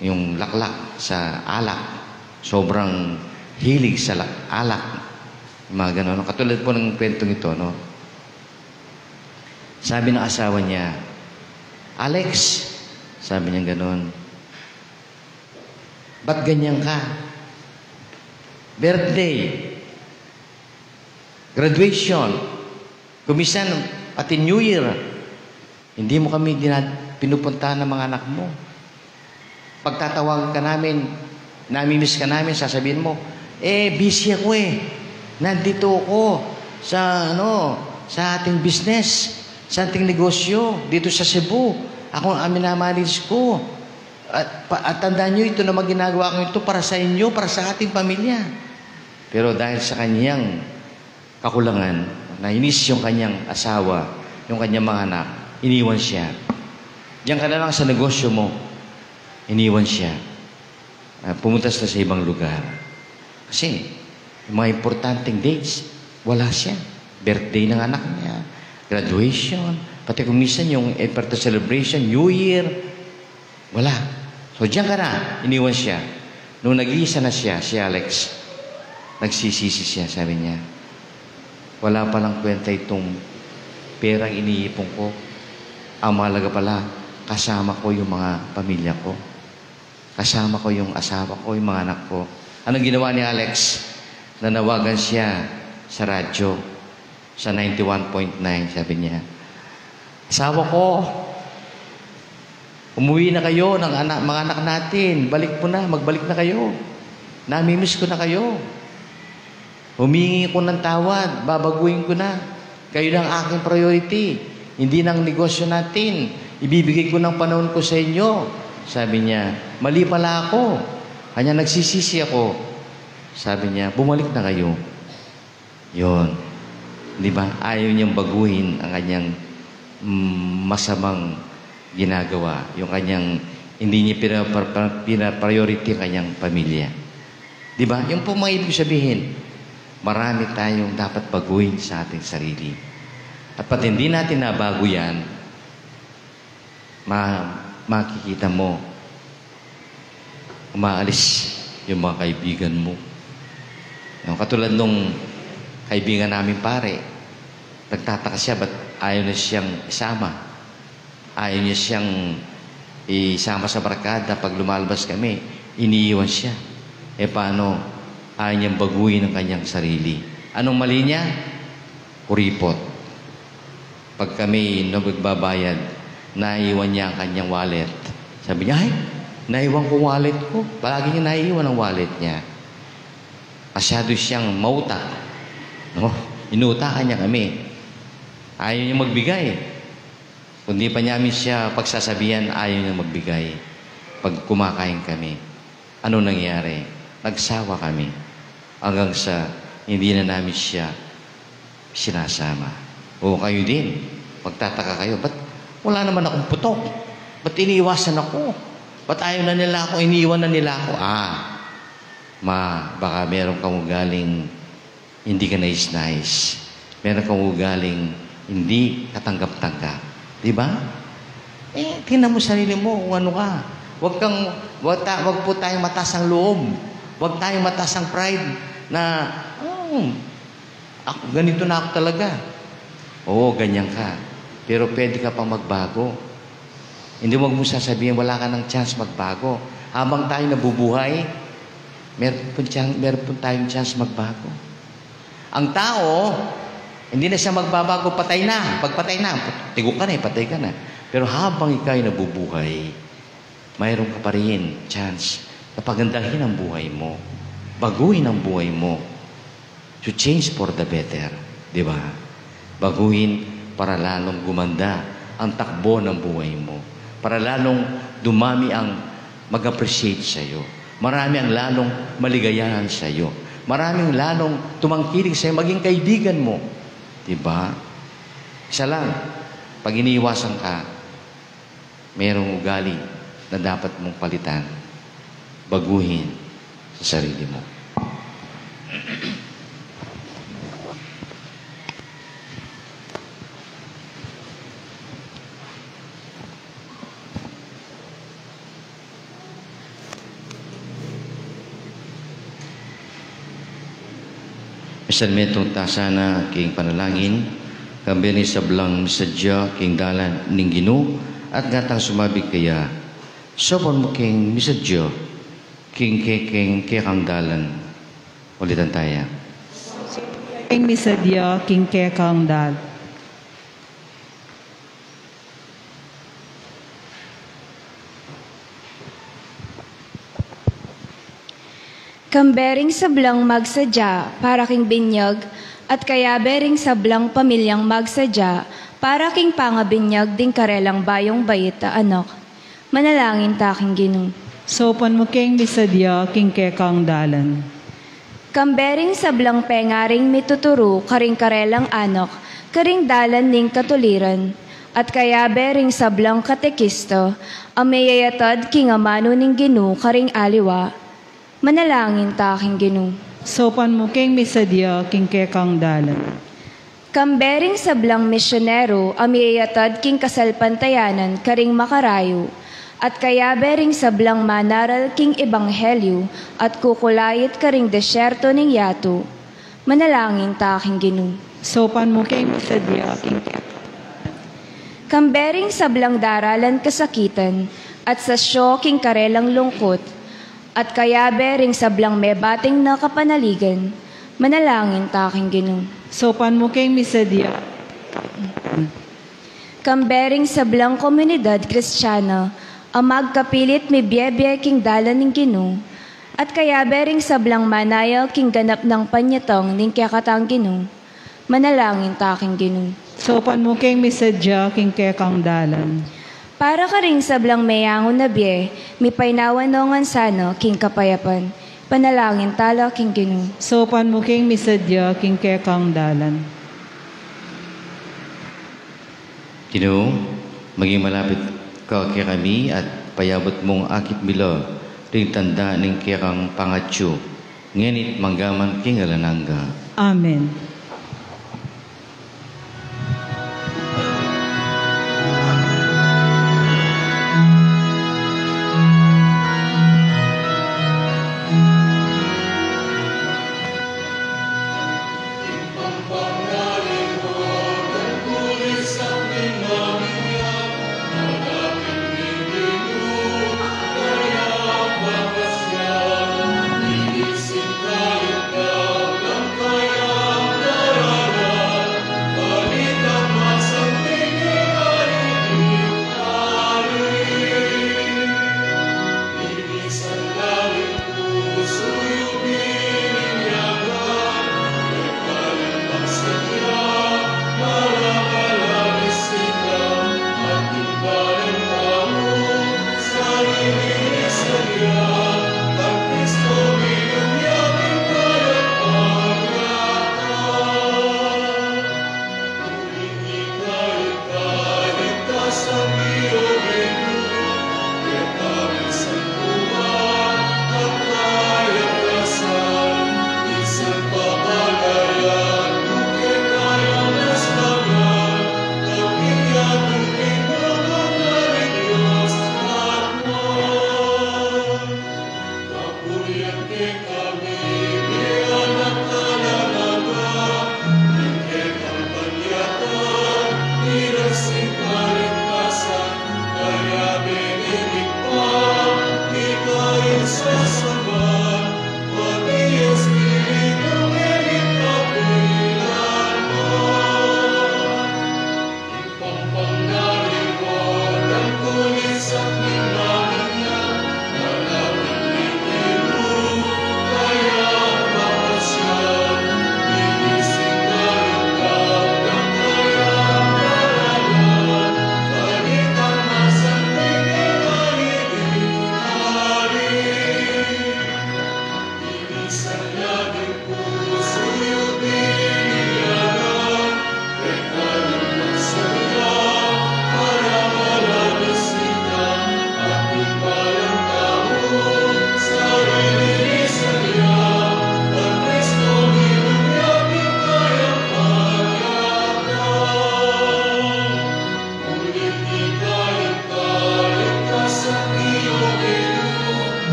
yung laklak sa alak, sobrang hilig sa lak-, alak, yung mga ganun. Katulad po ng kwentong ito, no? Sabi ng asawa niya, "Alex," sabi niya ganun, "ba't ganyan ka? Birthday, graduation, kumisan pati New Year, hindi mo kami dinad-, pinupuntahan ng mga anak mo. Pagtatawagan ka namin, namimiss ka namin, sasabihin mo, 'Eh, busy ako eh. Nandito ako sa, ano, sa ating business, sa ating negosyo, dito sa Cebu. Ako ang minamanage ko.' At, pa-, at tandaan nyo, ito naman ginagawa ko ito para sa inyo, para sa ating pamilya." Pero dahil sa kanyang kakulangan, nainis yung kanyang asawa, yung kanyang mga anak, iniwan siya. "Diyan ka na lang sa negosyo mo." Iniwan siya. Ah, pumunta sila sa ibang lugar. Kasi, yung mga importanteng dates, wala siya. Birthday ng anak niya, graduation, pati kung minsan yung, eh, birthday celebration, New Year, wala. So, diyan ka na, iniwan siya. Nung nag-iisa na siya, si Alex, nagsisisi siya, sabi niya, "Wala palang kwenta itong perang iniipon ko. Ang mahalaga pala, kasama ko yung mga pamilya ko. Kasama ko yung asawa ko, yung mga anak ko." Anong ginawa ni Alex? Nanawagan siya sa radyo, sa ninety-one point nine, sabi niya, "Asawa ko, umuwi na kayo ng ana-, mga anak natin. Balik po na, magbalik na kayo. Namimiss ko na kayo. Humingi ko ng tawad, babaguhin ko na. Kayo na ang aking priority. Hindi na ang negosyo natin. Ibibigay ko ng panahon ko sa inyo." Sabi niya, "Mali pala ako." Kanya, "Nagsisisi ako." Sabi niya, "Bumalik na kayo." Yun. Di ba? Ayaw niyang baguhin ang kanyang, mm, masamang ginagawa. Yung kanyang, hindi niya pina-, pa-, pa-, pina-priority ang kanyang pamilya. Di ba? Yung po mga ibig sabihin, marami tayong dapat baguhin sa ating sarili. At pati hindi natin nabago yan, ma-, makikita mo, umaalis yung mga kaibigan mo. No, katulad nung kaibigan namin pare, nagtataka siya ba't ayaw na siyang isama. Ayaw niya siyang isama sa barkada pag lumalabas kami. Iniiwan siya. E paano? Ayaw niyang baguhin ang kanyang sarili. Anong mali niya? Kuripot. Pag kami nagbabayad, naiwan niya ang kanyang wallet. Sabi niya, "Ay, naiwan ko wallet ko." Palagi niya naiwan ang wallet niya. Masyado siyang mauta. No? Inutakan niya kami. Ayaw niya magbigay. Kundi pa niya kami siya pagsasabihan, ayaw niya magbigay. Pag kumakain kami, ano nangyari? Nagsawa kami. Hanggang sa hindi na namin siya sinasama. O kayo din, magtataka kayo, "Ba't wala naman akong putok? Ba't iniiwasan ako? Ba't ayaw na nila ako, iniwan na nila ako?" Ah, ma, baka meron kang ugaling hindi ka nais-nais. Meron kang ugaling hindi katanggap-tanggap. Di ba? Eh, tingnan mo sarili mo kung ano ka. Wag kang, wag, ta-, wag po tayong mataas ang loob. Wag tayong mataas ang pride na, "Oh, ako, ganito na ako talaga." Oo, ganyan ka. Pero pwede ka pang magbago. Hindi, wag mo sasabihin, wala ka ng chance magbago. Habang tayo nabubuhay, meron pong chance, meron pong tayong chance magbago. Ang tao, hindi na siya magbabago, patay na. Pagpatay na, tigo ka na eh, patay ka na. Pero habang ikaw'y nabubuhay, mayroon ka pa rin chance na pagandahin ang buhay mo, baguhin ang buhay mo, to change for the better, di ba? Baguhin para lalong gumanda ang takbo ng buhay mo, para lalong dumami ang mag-appreciate sa'yo. Marami ang lalong maligayahan sa'yo. Maraming lalong tumangkilik sa'yo, maging kaibigan mo. Di ba? Isa lang, pag iniiwasan ka, merong ugali na dapat mong palitan, baguhin sa sarili mo. Misan metung ta sana king panalangin, kambe ning sablang misadya king dalan ning Ginu, at ngatang sumabik kaya, "Saupan mu keng misadya king ke-, king kekang dalan." Ulitan taya. Keng misadya king kekang dalan. Kambe ring sablang magsadya para king binyag, at kayabe ring sablang pamilyang magsadya para king pangabinyag ding karelang bayung bait a anak. Manalangin ta king Ginu. Saupan mu keng misadya king kekang dalan. Kambe ring sablang pengaring mituturu karing karelang anak karing dalan ning katuliran, at kayabe ring sablang katekista a miyayatad king amanu ning Ginu karing aliwa. Manalangin ta king Ginu. Saupan mu keng misadya king kekang dalan. Kambe ring sablang misyonero a miyayatad king kasalpantayanan karing makarayu, At kayabe ring sablang manaral king ebanghelyu at kukulait karing desyerto ning yatu, manalangin ta king Ginu. Saupan mu keng misadya king kekang. Kambe ring sablang daralan kasakitan at sasyo king karelang lungkut, at kayabe ring sablang mebating na kapanaligan, manalangin ta king Ginu. Saupan mu keng misadya. Kambe ring sablang komunidad Kristiana a magkapilit mibiebie king dalan ning Ginu, at kayabe ring sablang manaya king ganap nang panyatang ning kekatang Ginu, manalangin ta king Ginu. Saupan mu keng misadya king kekang dalan. Para karing sablang meyangu na bie, mipaynawan no ngan sana king kapayapan, panalangin tala king Ginu. Saupan mu keng misadya king kekang dalan. Ginu, maging malapit ka kekami at payabut mung akit mi la ring tanda ning kekang pangatsu, ngeni't manggaman king alang angga. Amen.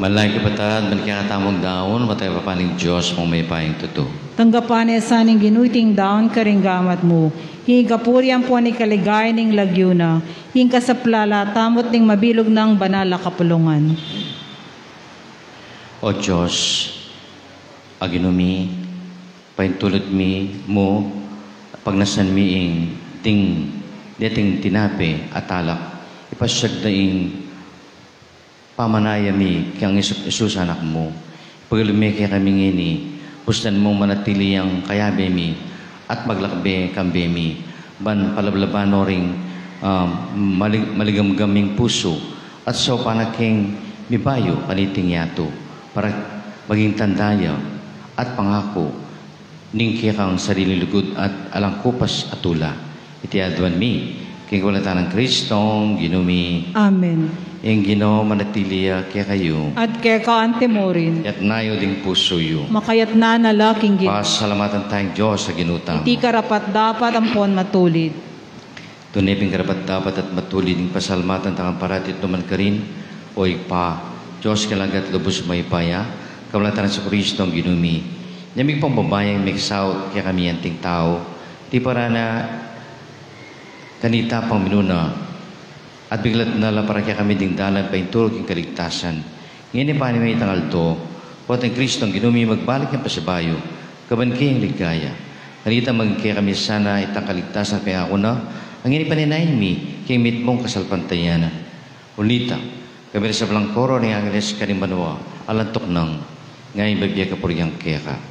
Manalangin kayu, kapatad, ban kekatamung daun, mataya papaning Dios, mung mayupayang tutu. Tanggapan na sa ning Ginu iting daun karing gamat mu. Ing kapurian ampon ing kaligayan ning lagyu na, ing kasaplalan tamu at ning mabilug nang banal a kapulungan. O Dios, a Ginu mi, paintulud mi mu, pagnasan mi ing ding, deting tinape at alak, ipasiag da ing pamanaya mi kang Hesu-, Jesus Anak mu. Ipagkalub mi kekami ngeni, bustan mung manatili yang kayabe mi, at maglakbe kambe mi, ban palablaban no ring, ah, malig-, maligamgam ming pusu, at saupan na keng mibayu kaniting yatu, para maging tanda ya at pangaku ning kekang sariling lugud at alang kupas a tula. Iti aduan mi, king kapamilatan nang Kristong Ginu mi. Amen. Ing Ginu manatili ya kekayu. At keka anti mu rin. Itas yu ding pusu yu. Makaitas na la king Ginu. Pasalamatan taya ing Dios a Ginu tamu. Iti karapat-dapat ampon matulid. Tune pin karapat-dapat at matulid ing pasalamatan da kang parati at nu man karin, O Ibpa, Dios a alang angga at lubus mayupaya, kapamilatan nang Jesucristo a Ginu mi. Inya ming pambabayang meksaut kekami anting tau, tiparan na kanita pang minuna, at biglat na la para kekami ding dalan paintulud king kaligtasan. Ngeni pane mi itang aldo, potang Kristong Ginu mi magbalik yang pasibayu, kayabe king ligaya. Kanita maging kekami sana itang kaligtasan a pengaku na, a ngeni paninayan mi king mitmung kasalpantayanan. Ulita, kayabe ring sablang koro ning angeles karin banua, alang tuknang, ngeni bibie kapurian keka.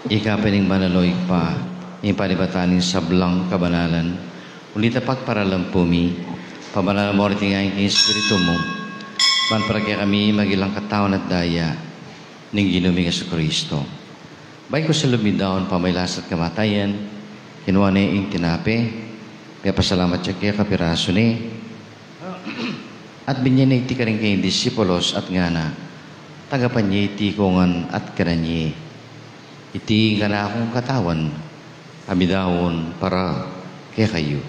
Ika pin ing banal, o Ibpa, ing panibatan ning sablang kabanalan. Ulita pagparalan pu mi, pabanalan mu ring ain king Espiritu mu, ban para kekami maging lang katawan at daya ning Ginu ming Jesucristo. Bayu ku sa lub ming daun pamagkasakit at kamatayan, kinua ne ing tinape, pepasalamat ya keka, pirasu ne, at binie ne iti karing kayang disipulos at ngana, tagapan ye iti ika ngan at kanan ye. Iti ing kanakung katawan, a midaun para kekayu.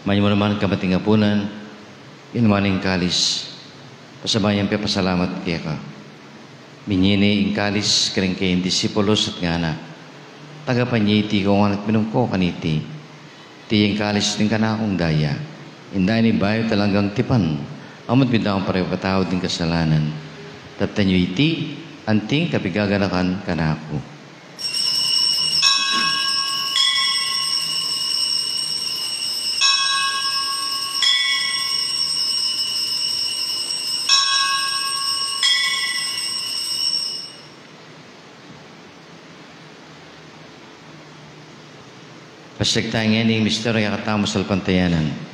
Mayap mu naman kamating apunan, inuman ing kalis, pasabayan pepasalamat keka. Binie ne ing kalis karing kayang disipulos at ngana, tagapan ye iti ika ngan at minum ko kaniti. Iti ing kalis ning kanakung daya, ing daya ning bayu at alang anggang tipan, a mibibie para king pepatawad ning kasalanan. Taptan yu iti, anting kapigaganakan kanaku. Pasyag taya ngeni ing misteryu a kekatamu salpantayanan.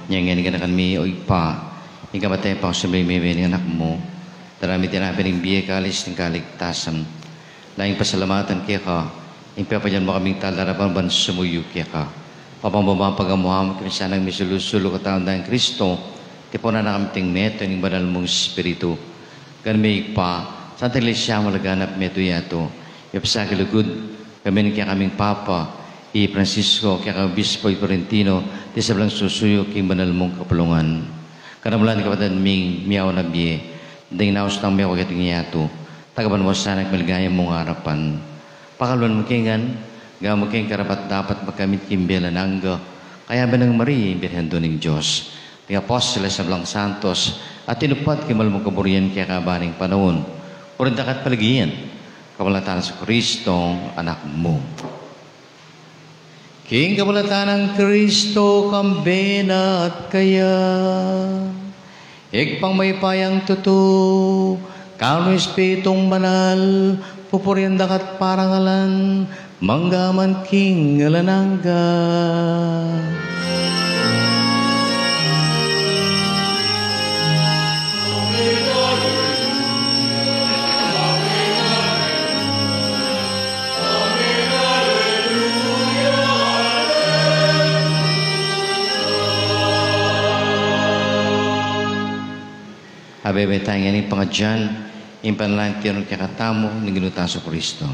Inya ngeni kanakan mi, O Ibpa, ing kamatayan ampong pamimie ning Anak mu, daran mi tinape ning bie, kalis ning kaligtasan. Lalu ming pasalamatan keka ing pepayan mu kaming tala darapan ban sumuyu keka. Pampamabang pagamuan mu kami sanang misulu-sulu katawan dang Kristo, tipunan na kami king metung ning Banal mung Espiritu. Gani mi, Ibpa, Santa Iglesia mu laganap metung yatu, mipasakit lugud, gamian mu ing kekaming Papa i Francisco, kekang Obispo i Florentino, ding sablang susuyu king banal mung kapulungan. Kanamulan ning kapatad ming miyawan a bie, ding naus nang meko keting yatu, tagapan mu sana king maligaya mung arapan. Pakaluan mu ke ngan, gawan mu keng karapat-dapat magkamit king bie alang angga, kayabe nang Maria, Birhen Indu ning Dios, ding apostoles, sablang santos, a tinupad king banal mung kaburian king kekaban ning panaun. Purian daka at paligayan, kapamilatan nang Jesucristo, Anak mu. King kapamilatan nang Kristo, kambe na at kaya, Ibpang mayupayang tutu, kayabe ning Espiritung Banal, pupurian daka at parangalan, mangga man king alang angga. Abebe taya ngeni pangadyan ing panalangin a tinuru kekatamu ning Ginu tang Jesucristo.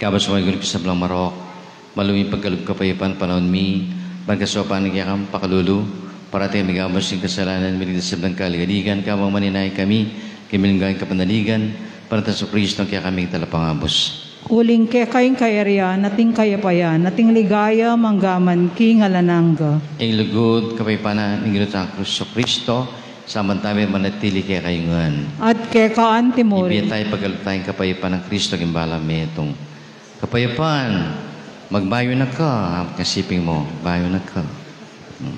Kabus mo ing sablang marok, malumi pagkalub kapayapan panaun mi, ban kasaupan ning kekang pakalulu, parati mi gabus ing kasalanan, miligtas king sablang kaligaligan, kabang maninaya kami king milinggang kapanaligan, ban nang Jesucristo ing kekaming talapangabus. Uling keka ing kayarian, at ing kayapayan, at ing ligaya, mangga man king alang angga. Ing lugud, kapayapan ning Ginu tang Jesucristo, sabyan tamu, manatili kekayu ngan. At keka anti mu rin. Ibie taya pagkalub taya ing kapayapan nang Kristo king balang metung. Kapayapan, magbayu na ka, kasiping mu, bayu na ka. Hmm.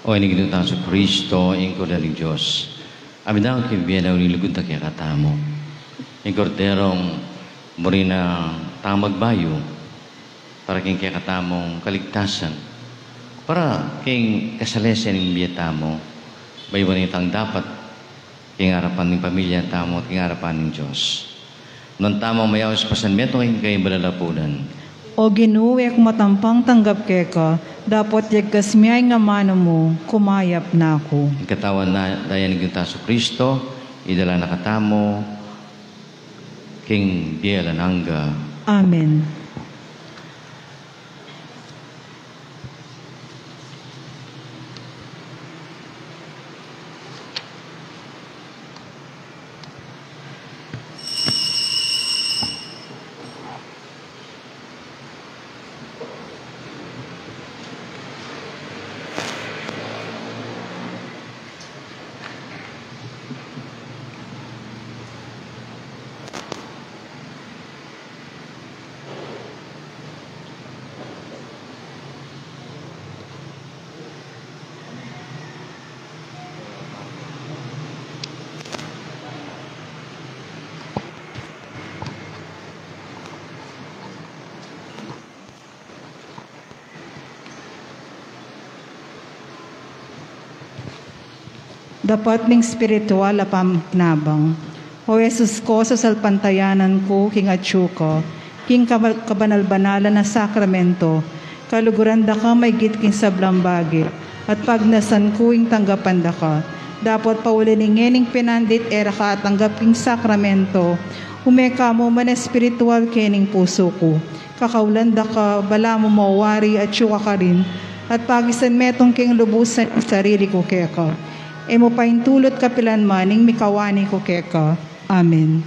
O ini Ginu tang Jesucristo, ing Kordero ning Dios, a mindaun king bie na ulilugud na kekatamu. Ing Korderong muri na tamag bayu para king kekatamung kaligtasan, para king kasalese ning bie tamu, bayuan itang dapat king arapan ning pamilya tamu at king arapan ning Dios. Nuan tamung mayaus, pasan metung king kayang balalapunan. O Ginu, e ku matampang tanggap keka, dapot yagkas me ing amanu mu, kumayap na ku. Ing katawan at daya ning Ginu tang Jesucristo, idala na katamu king bie alang angga. Amen. Dapat ning espiritual a pakinabang. O Jesus ku, sasalpantayanan ku king atyu ka, king kaba-, kabanal-banalan a sakramento, kaluguran da ka maygit king sablang bage, at pagnasan ku ing tanggapan da ka. Dapot pauli ning ngening pinandit e ra ka atanggap king sakramento, ume ka mu man espiritual kening pusu ku. Kakaulan da ka, balamu mawari, atyu ka karin, at pagisan metung keng lubusan ing sarili ku keka. E mu paintulut kapilan man ing mikawani ku keka. Amen.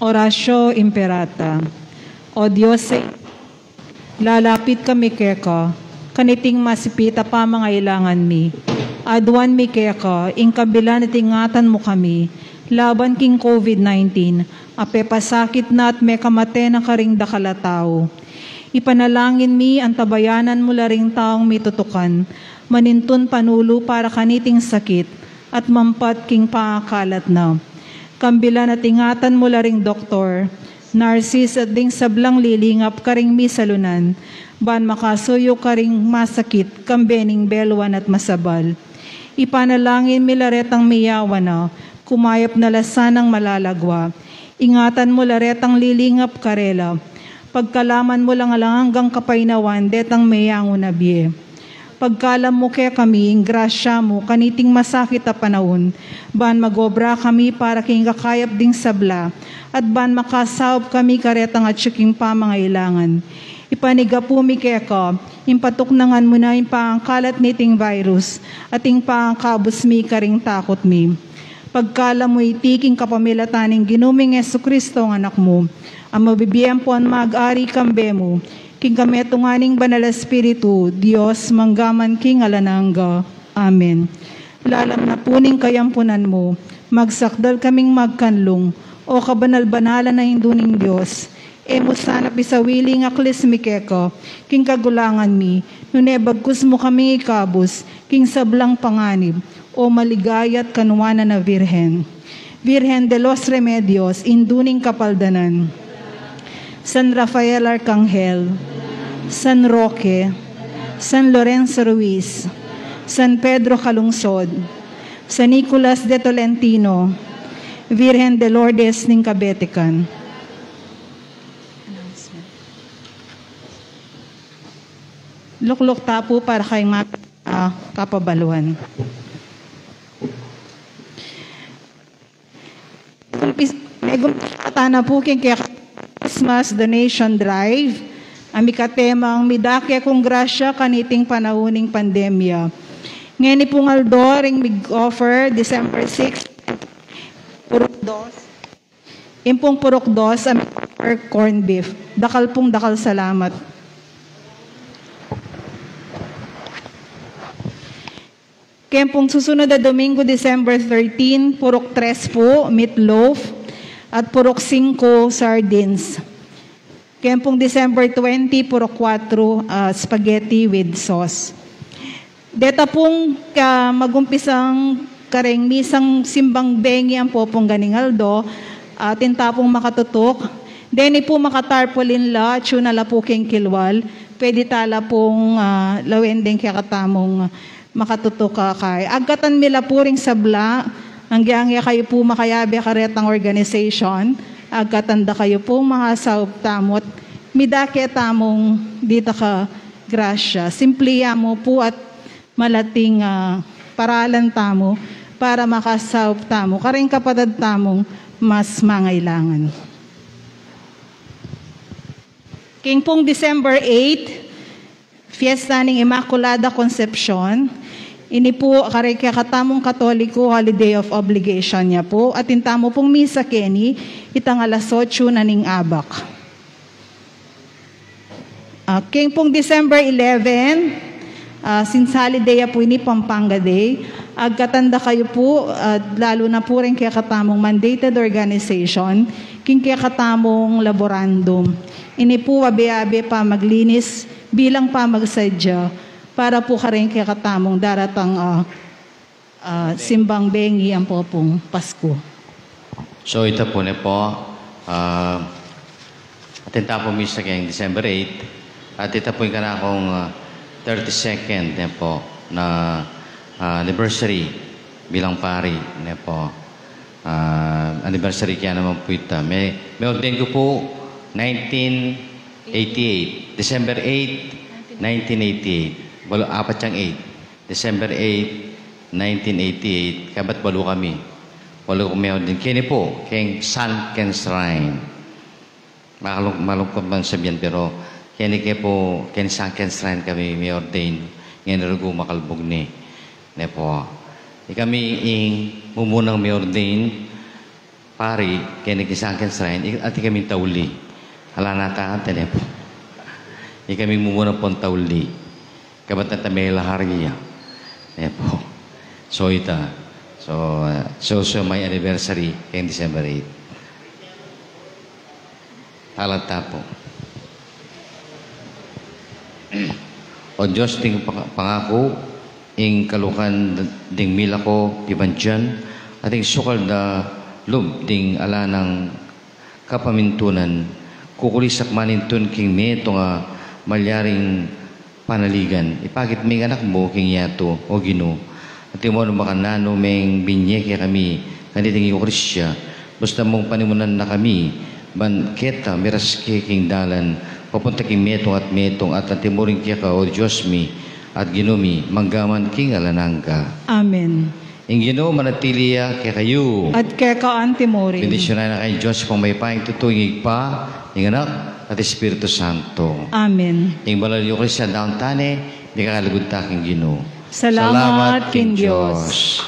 Oratio Imperata. O Dios, lalapit kami keka kaniting masipit a pamangailangan mi. Aduan mi keka ing kabilan at ingatan mu kami laban king COVID nineteen a pepasakit na at mekamate na karing dakal a tau. Ipanalangin mi antabayanan mu la ring taung mitutukan manintun panulu para kaniting sakit at mampat king pangakalat na. Kambilan at ingatan mu la ring doktor, narsis at ding sablang lilingap karing misalunan, ban makasuyu karing masakit kambe ning beluan at masabal. Ipanalangin mi la retang miyawan na, kumayap na la sanang malalagwa. Ingatan mu la retang lilingap karela. Pagkalaman mu lang alang anggang kapaynawan detang meyangu na bie. Pagkalam mu kekami ing grasya mu kaniting masakit a panaun, ban magobra kami para king kakayap ding sabla, at ban makasaup kami karetang atyu king pamangailangan. Ipanigapu mi keka ing patuknangan mu na ing pangakalat niting virus at ing pangakabus mi karing takut mi. Pagkalam mu iti king kapamilatan ning Ginu ming Jesucristo a Anak mu, a mabibie ampon mag-ari kambe mu, king kametungan ning Banal a Espiritu, Dios, mangga man king alang angga. Amen. Lalam na pu ning kayampunan mu, magsakdal kaming magkanlung, O kabanal-banalan a Indu ning Dios, e mu sana pisawili ing aklis mi keka king kagulangan mi, nune bagkus mu kaming ikabus king sablang panganib, O maligaya at kanuanan a Virgen. Virgen de los Remedios, Indu ning Kapaldanan. San Rafael Arcangel, San Roque, San Lorenzo Ruiz, San Pedro Calungsod, San Nicolas de Tolentino, Virgen de Lourdes ning Kabetikan. Lukluk ta pu para keng ma-, ah, kapabaluan. Umpis-, megumpisa tana pu king keka Christmas Donation Drive, a mikatemang Midake Kung Grasya Kaniting Panaun ning Pandemya. Ngeni pung aldo ring mig-offer, December six, purok dos. Ing pung purok dos a mig-offer corned beef. Dakal pung dakal salamat. Keng pung susunod a Domingo, December thirteen, purok tres pu, meatloaf, at purok singko, sardines. Keng pung December twenty, purok kwatro, ah, spaghetti with sauce. Deta pung ka-, magumpisang kareng misang simbang bengi ampo pung ganing aldo, atin ta pung makatutuk. Deni pu makatarpaulin la, atyu na la pu keng kilwal, pwede ta la pung, ah, lawen deng kekatamung makatutuk a kai. Agkatan mi la pu ring sabla, Angge-angge kayu pu makayabe karetang organization, agkatan da kayu pung makasaup tamu at midake tamung dita ka grasya. Simple ya mu pu at malating, ah, paralan tamu para makasaup tamu kareng kapatad tamung mas mangailangan. King pung December eight, fiesta ning Inmaculada Concepcion, ini pu kareng kekatamung Katoliko holiday of obligation ya pu, atin tamu pung misa keni itang alas otso na ning abak. Ah, king pung December eleven, ah, since holiday ya pu ini, Pampanga Day, agkatan da kayu pu, ah, lalu na pu reng kekatamung mandated organization, king kekatamung laborandum. Ini pu abe-abe pamaglinis bilang pamagsadya para pu kareng kekatamung daratang, ah, ah, simbang bengi ampo pung Pasku. So, ita pu ne pu, ah, atin ta pu misa keng December eight, at ita pu ing kanakung, ah, thirty-second ne pu na, ah, anniversary bilang pari ne pu. Ah, anniversary kaya naman pu ita. Me, me-ordain ku pu nineteen eighty-eight, December eight, nineteen eighty-eight. Balu, apat yang eight. December eight, nineteen eighty-eight, kabat balu kami. Balu kami ordain. Keni pu, keng Sunken Shrine. Malung-, malungkut man sabian, pero keni ke pu, keng Sunken Shrine kami mi-ordain. Ngeni rugu makalbug ne. Ne pu. Ikami ing mumunang mi-ordain pari, keni keng Sunken Shrine, i-, at ikami tauli. Ala na ta, tene pu. Ikami mumuna pung tauli. Kabat na ta mela hari ya. Ne pu. So ita. So, uh, so, so my anniversary keng December eight. Alata pu. O Dios ding pang-, pangaku, ing kalukan ding milako iban tiyan, at ing sukal da lub ding ala nang kapamintunan, kukulisak manintun king metung a malyaring panaligan. Ipakit me ing anak mu king yatu, O Ginu, at imo nung makananu meng binye kekami kaniting Eukaristia, basta mung panimunan na kami, ban keta miras ke king dalan papunta king metung at metung, at antimo rin keka, O Dios mi at Ginu mi, mangga man king alang angga. Amen. Ing Ginu manatili ya kekayu. At keka antimo rin. Bendisyunan na kayu ning Dios Ibpang mayupaya, ing tutu, ing Ibpa, ing Anak, at Espiritu Santo. Amen. Ing banal a Eukaristia daun tane, mikakalugud ta king Ginu. Salamat king Dios.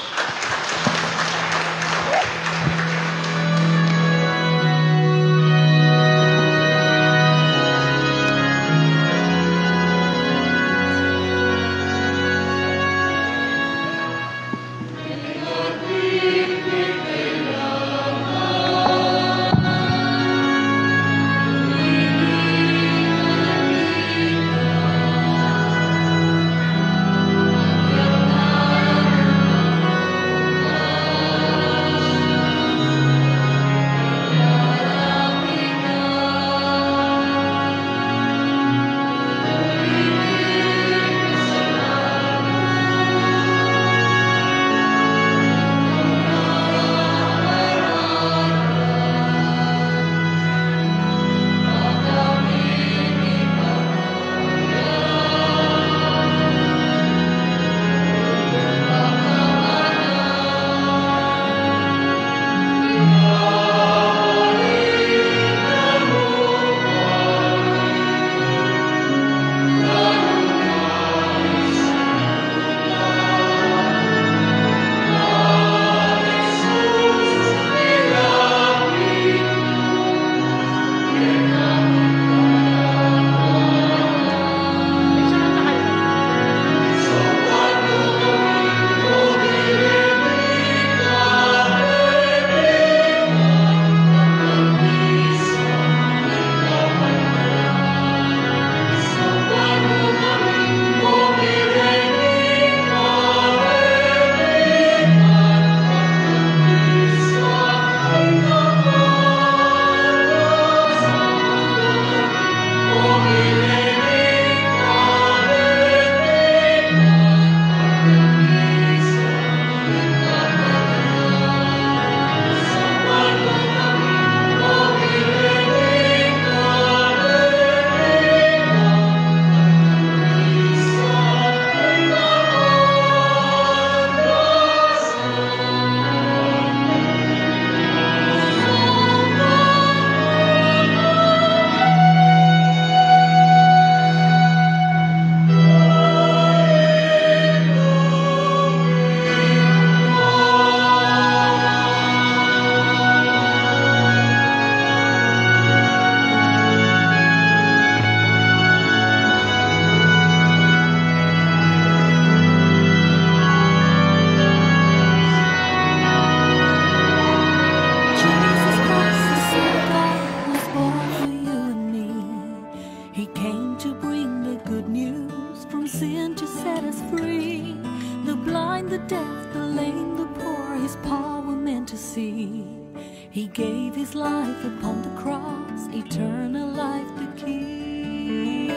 Upon the cross, eternal life to keep.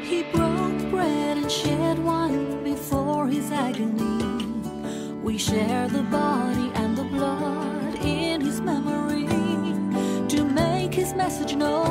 He broke bread and shed wine before his agony. We share the body and the blood in his memory, to make his message known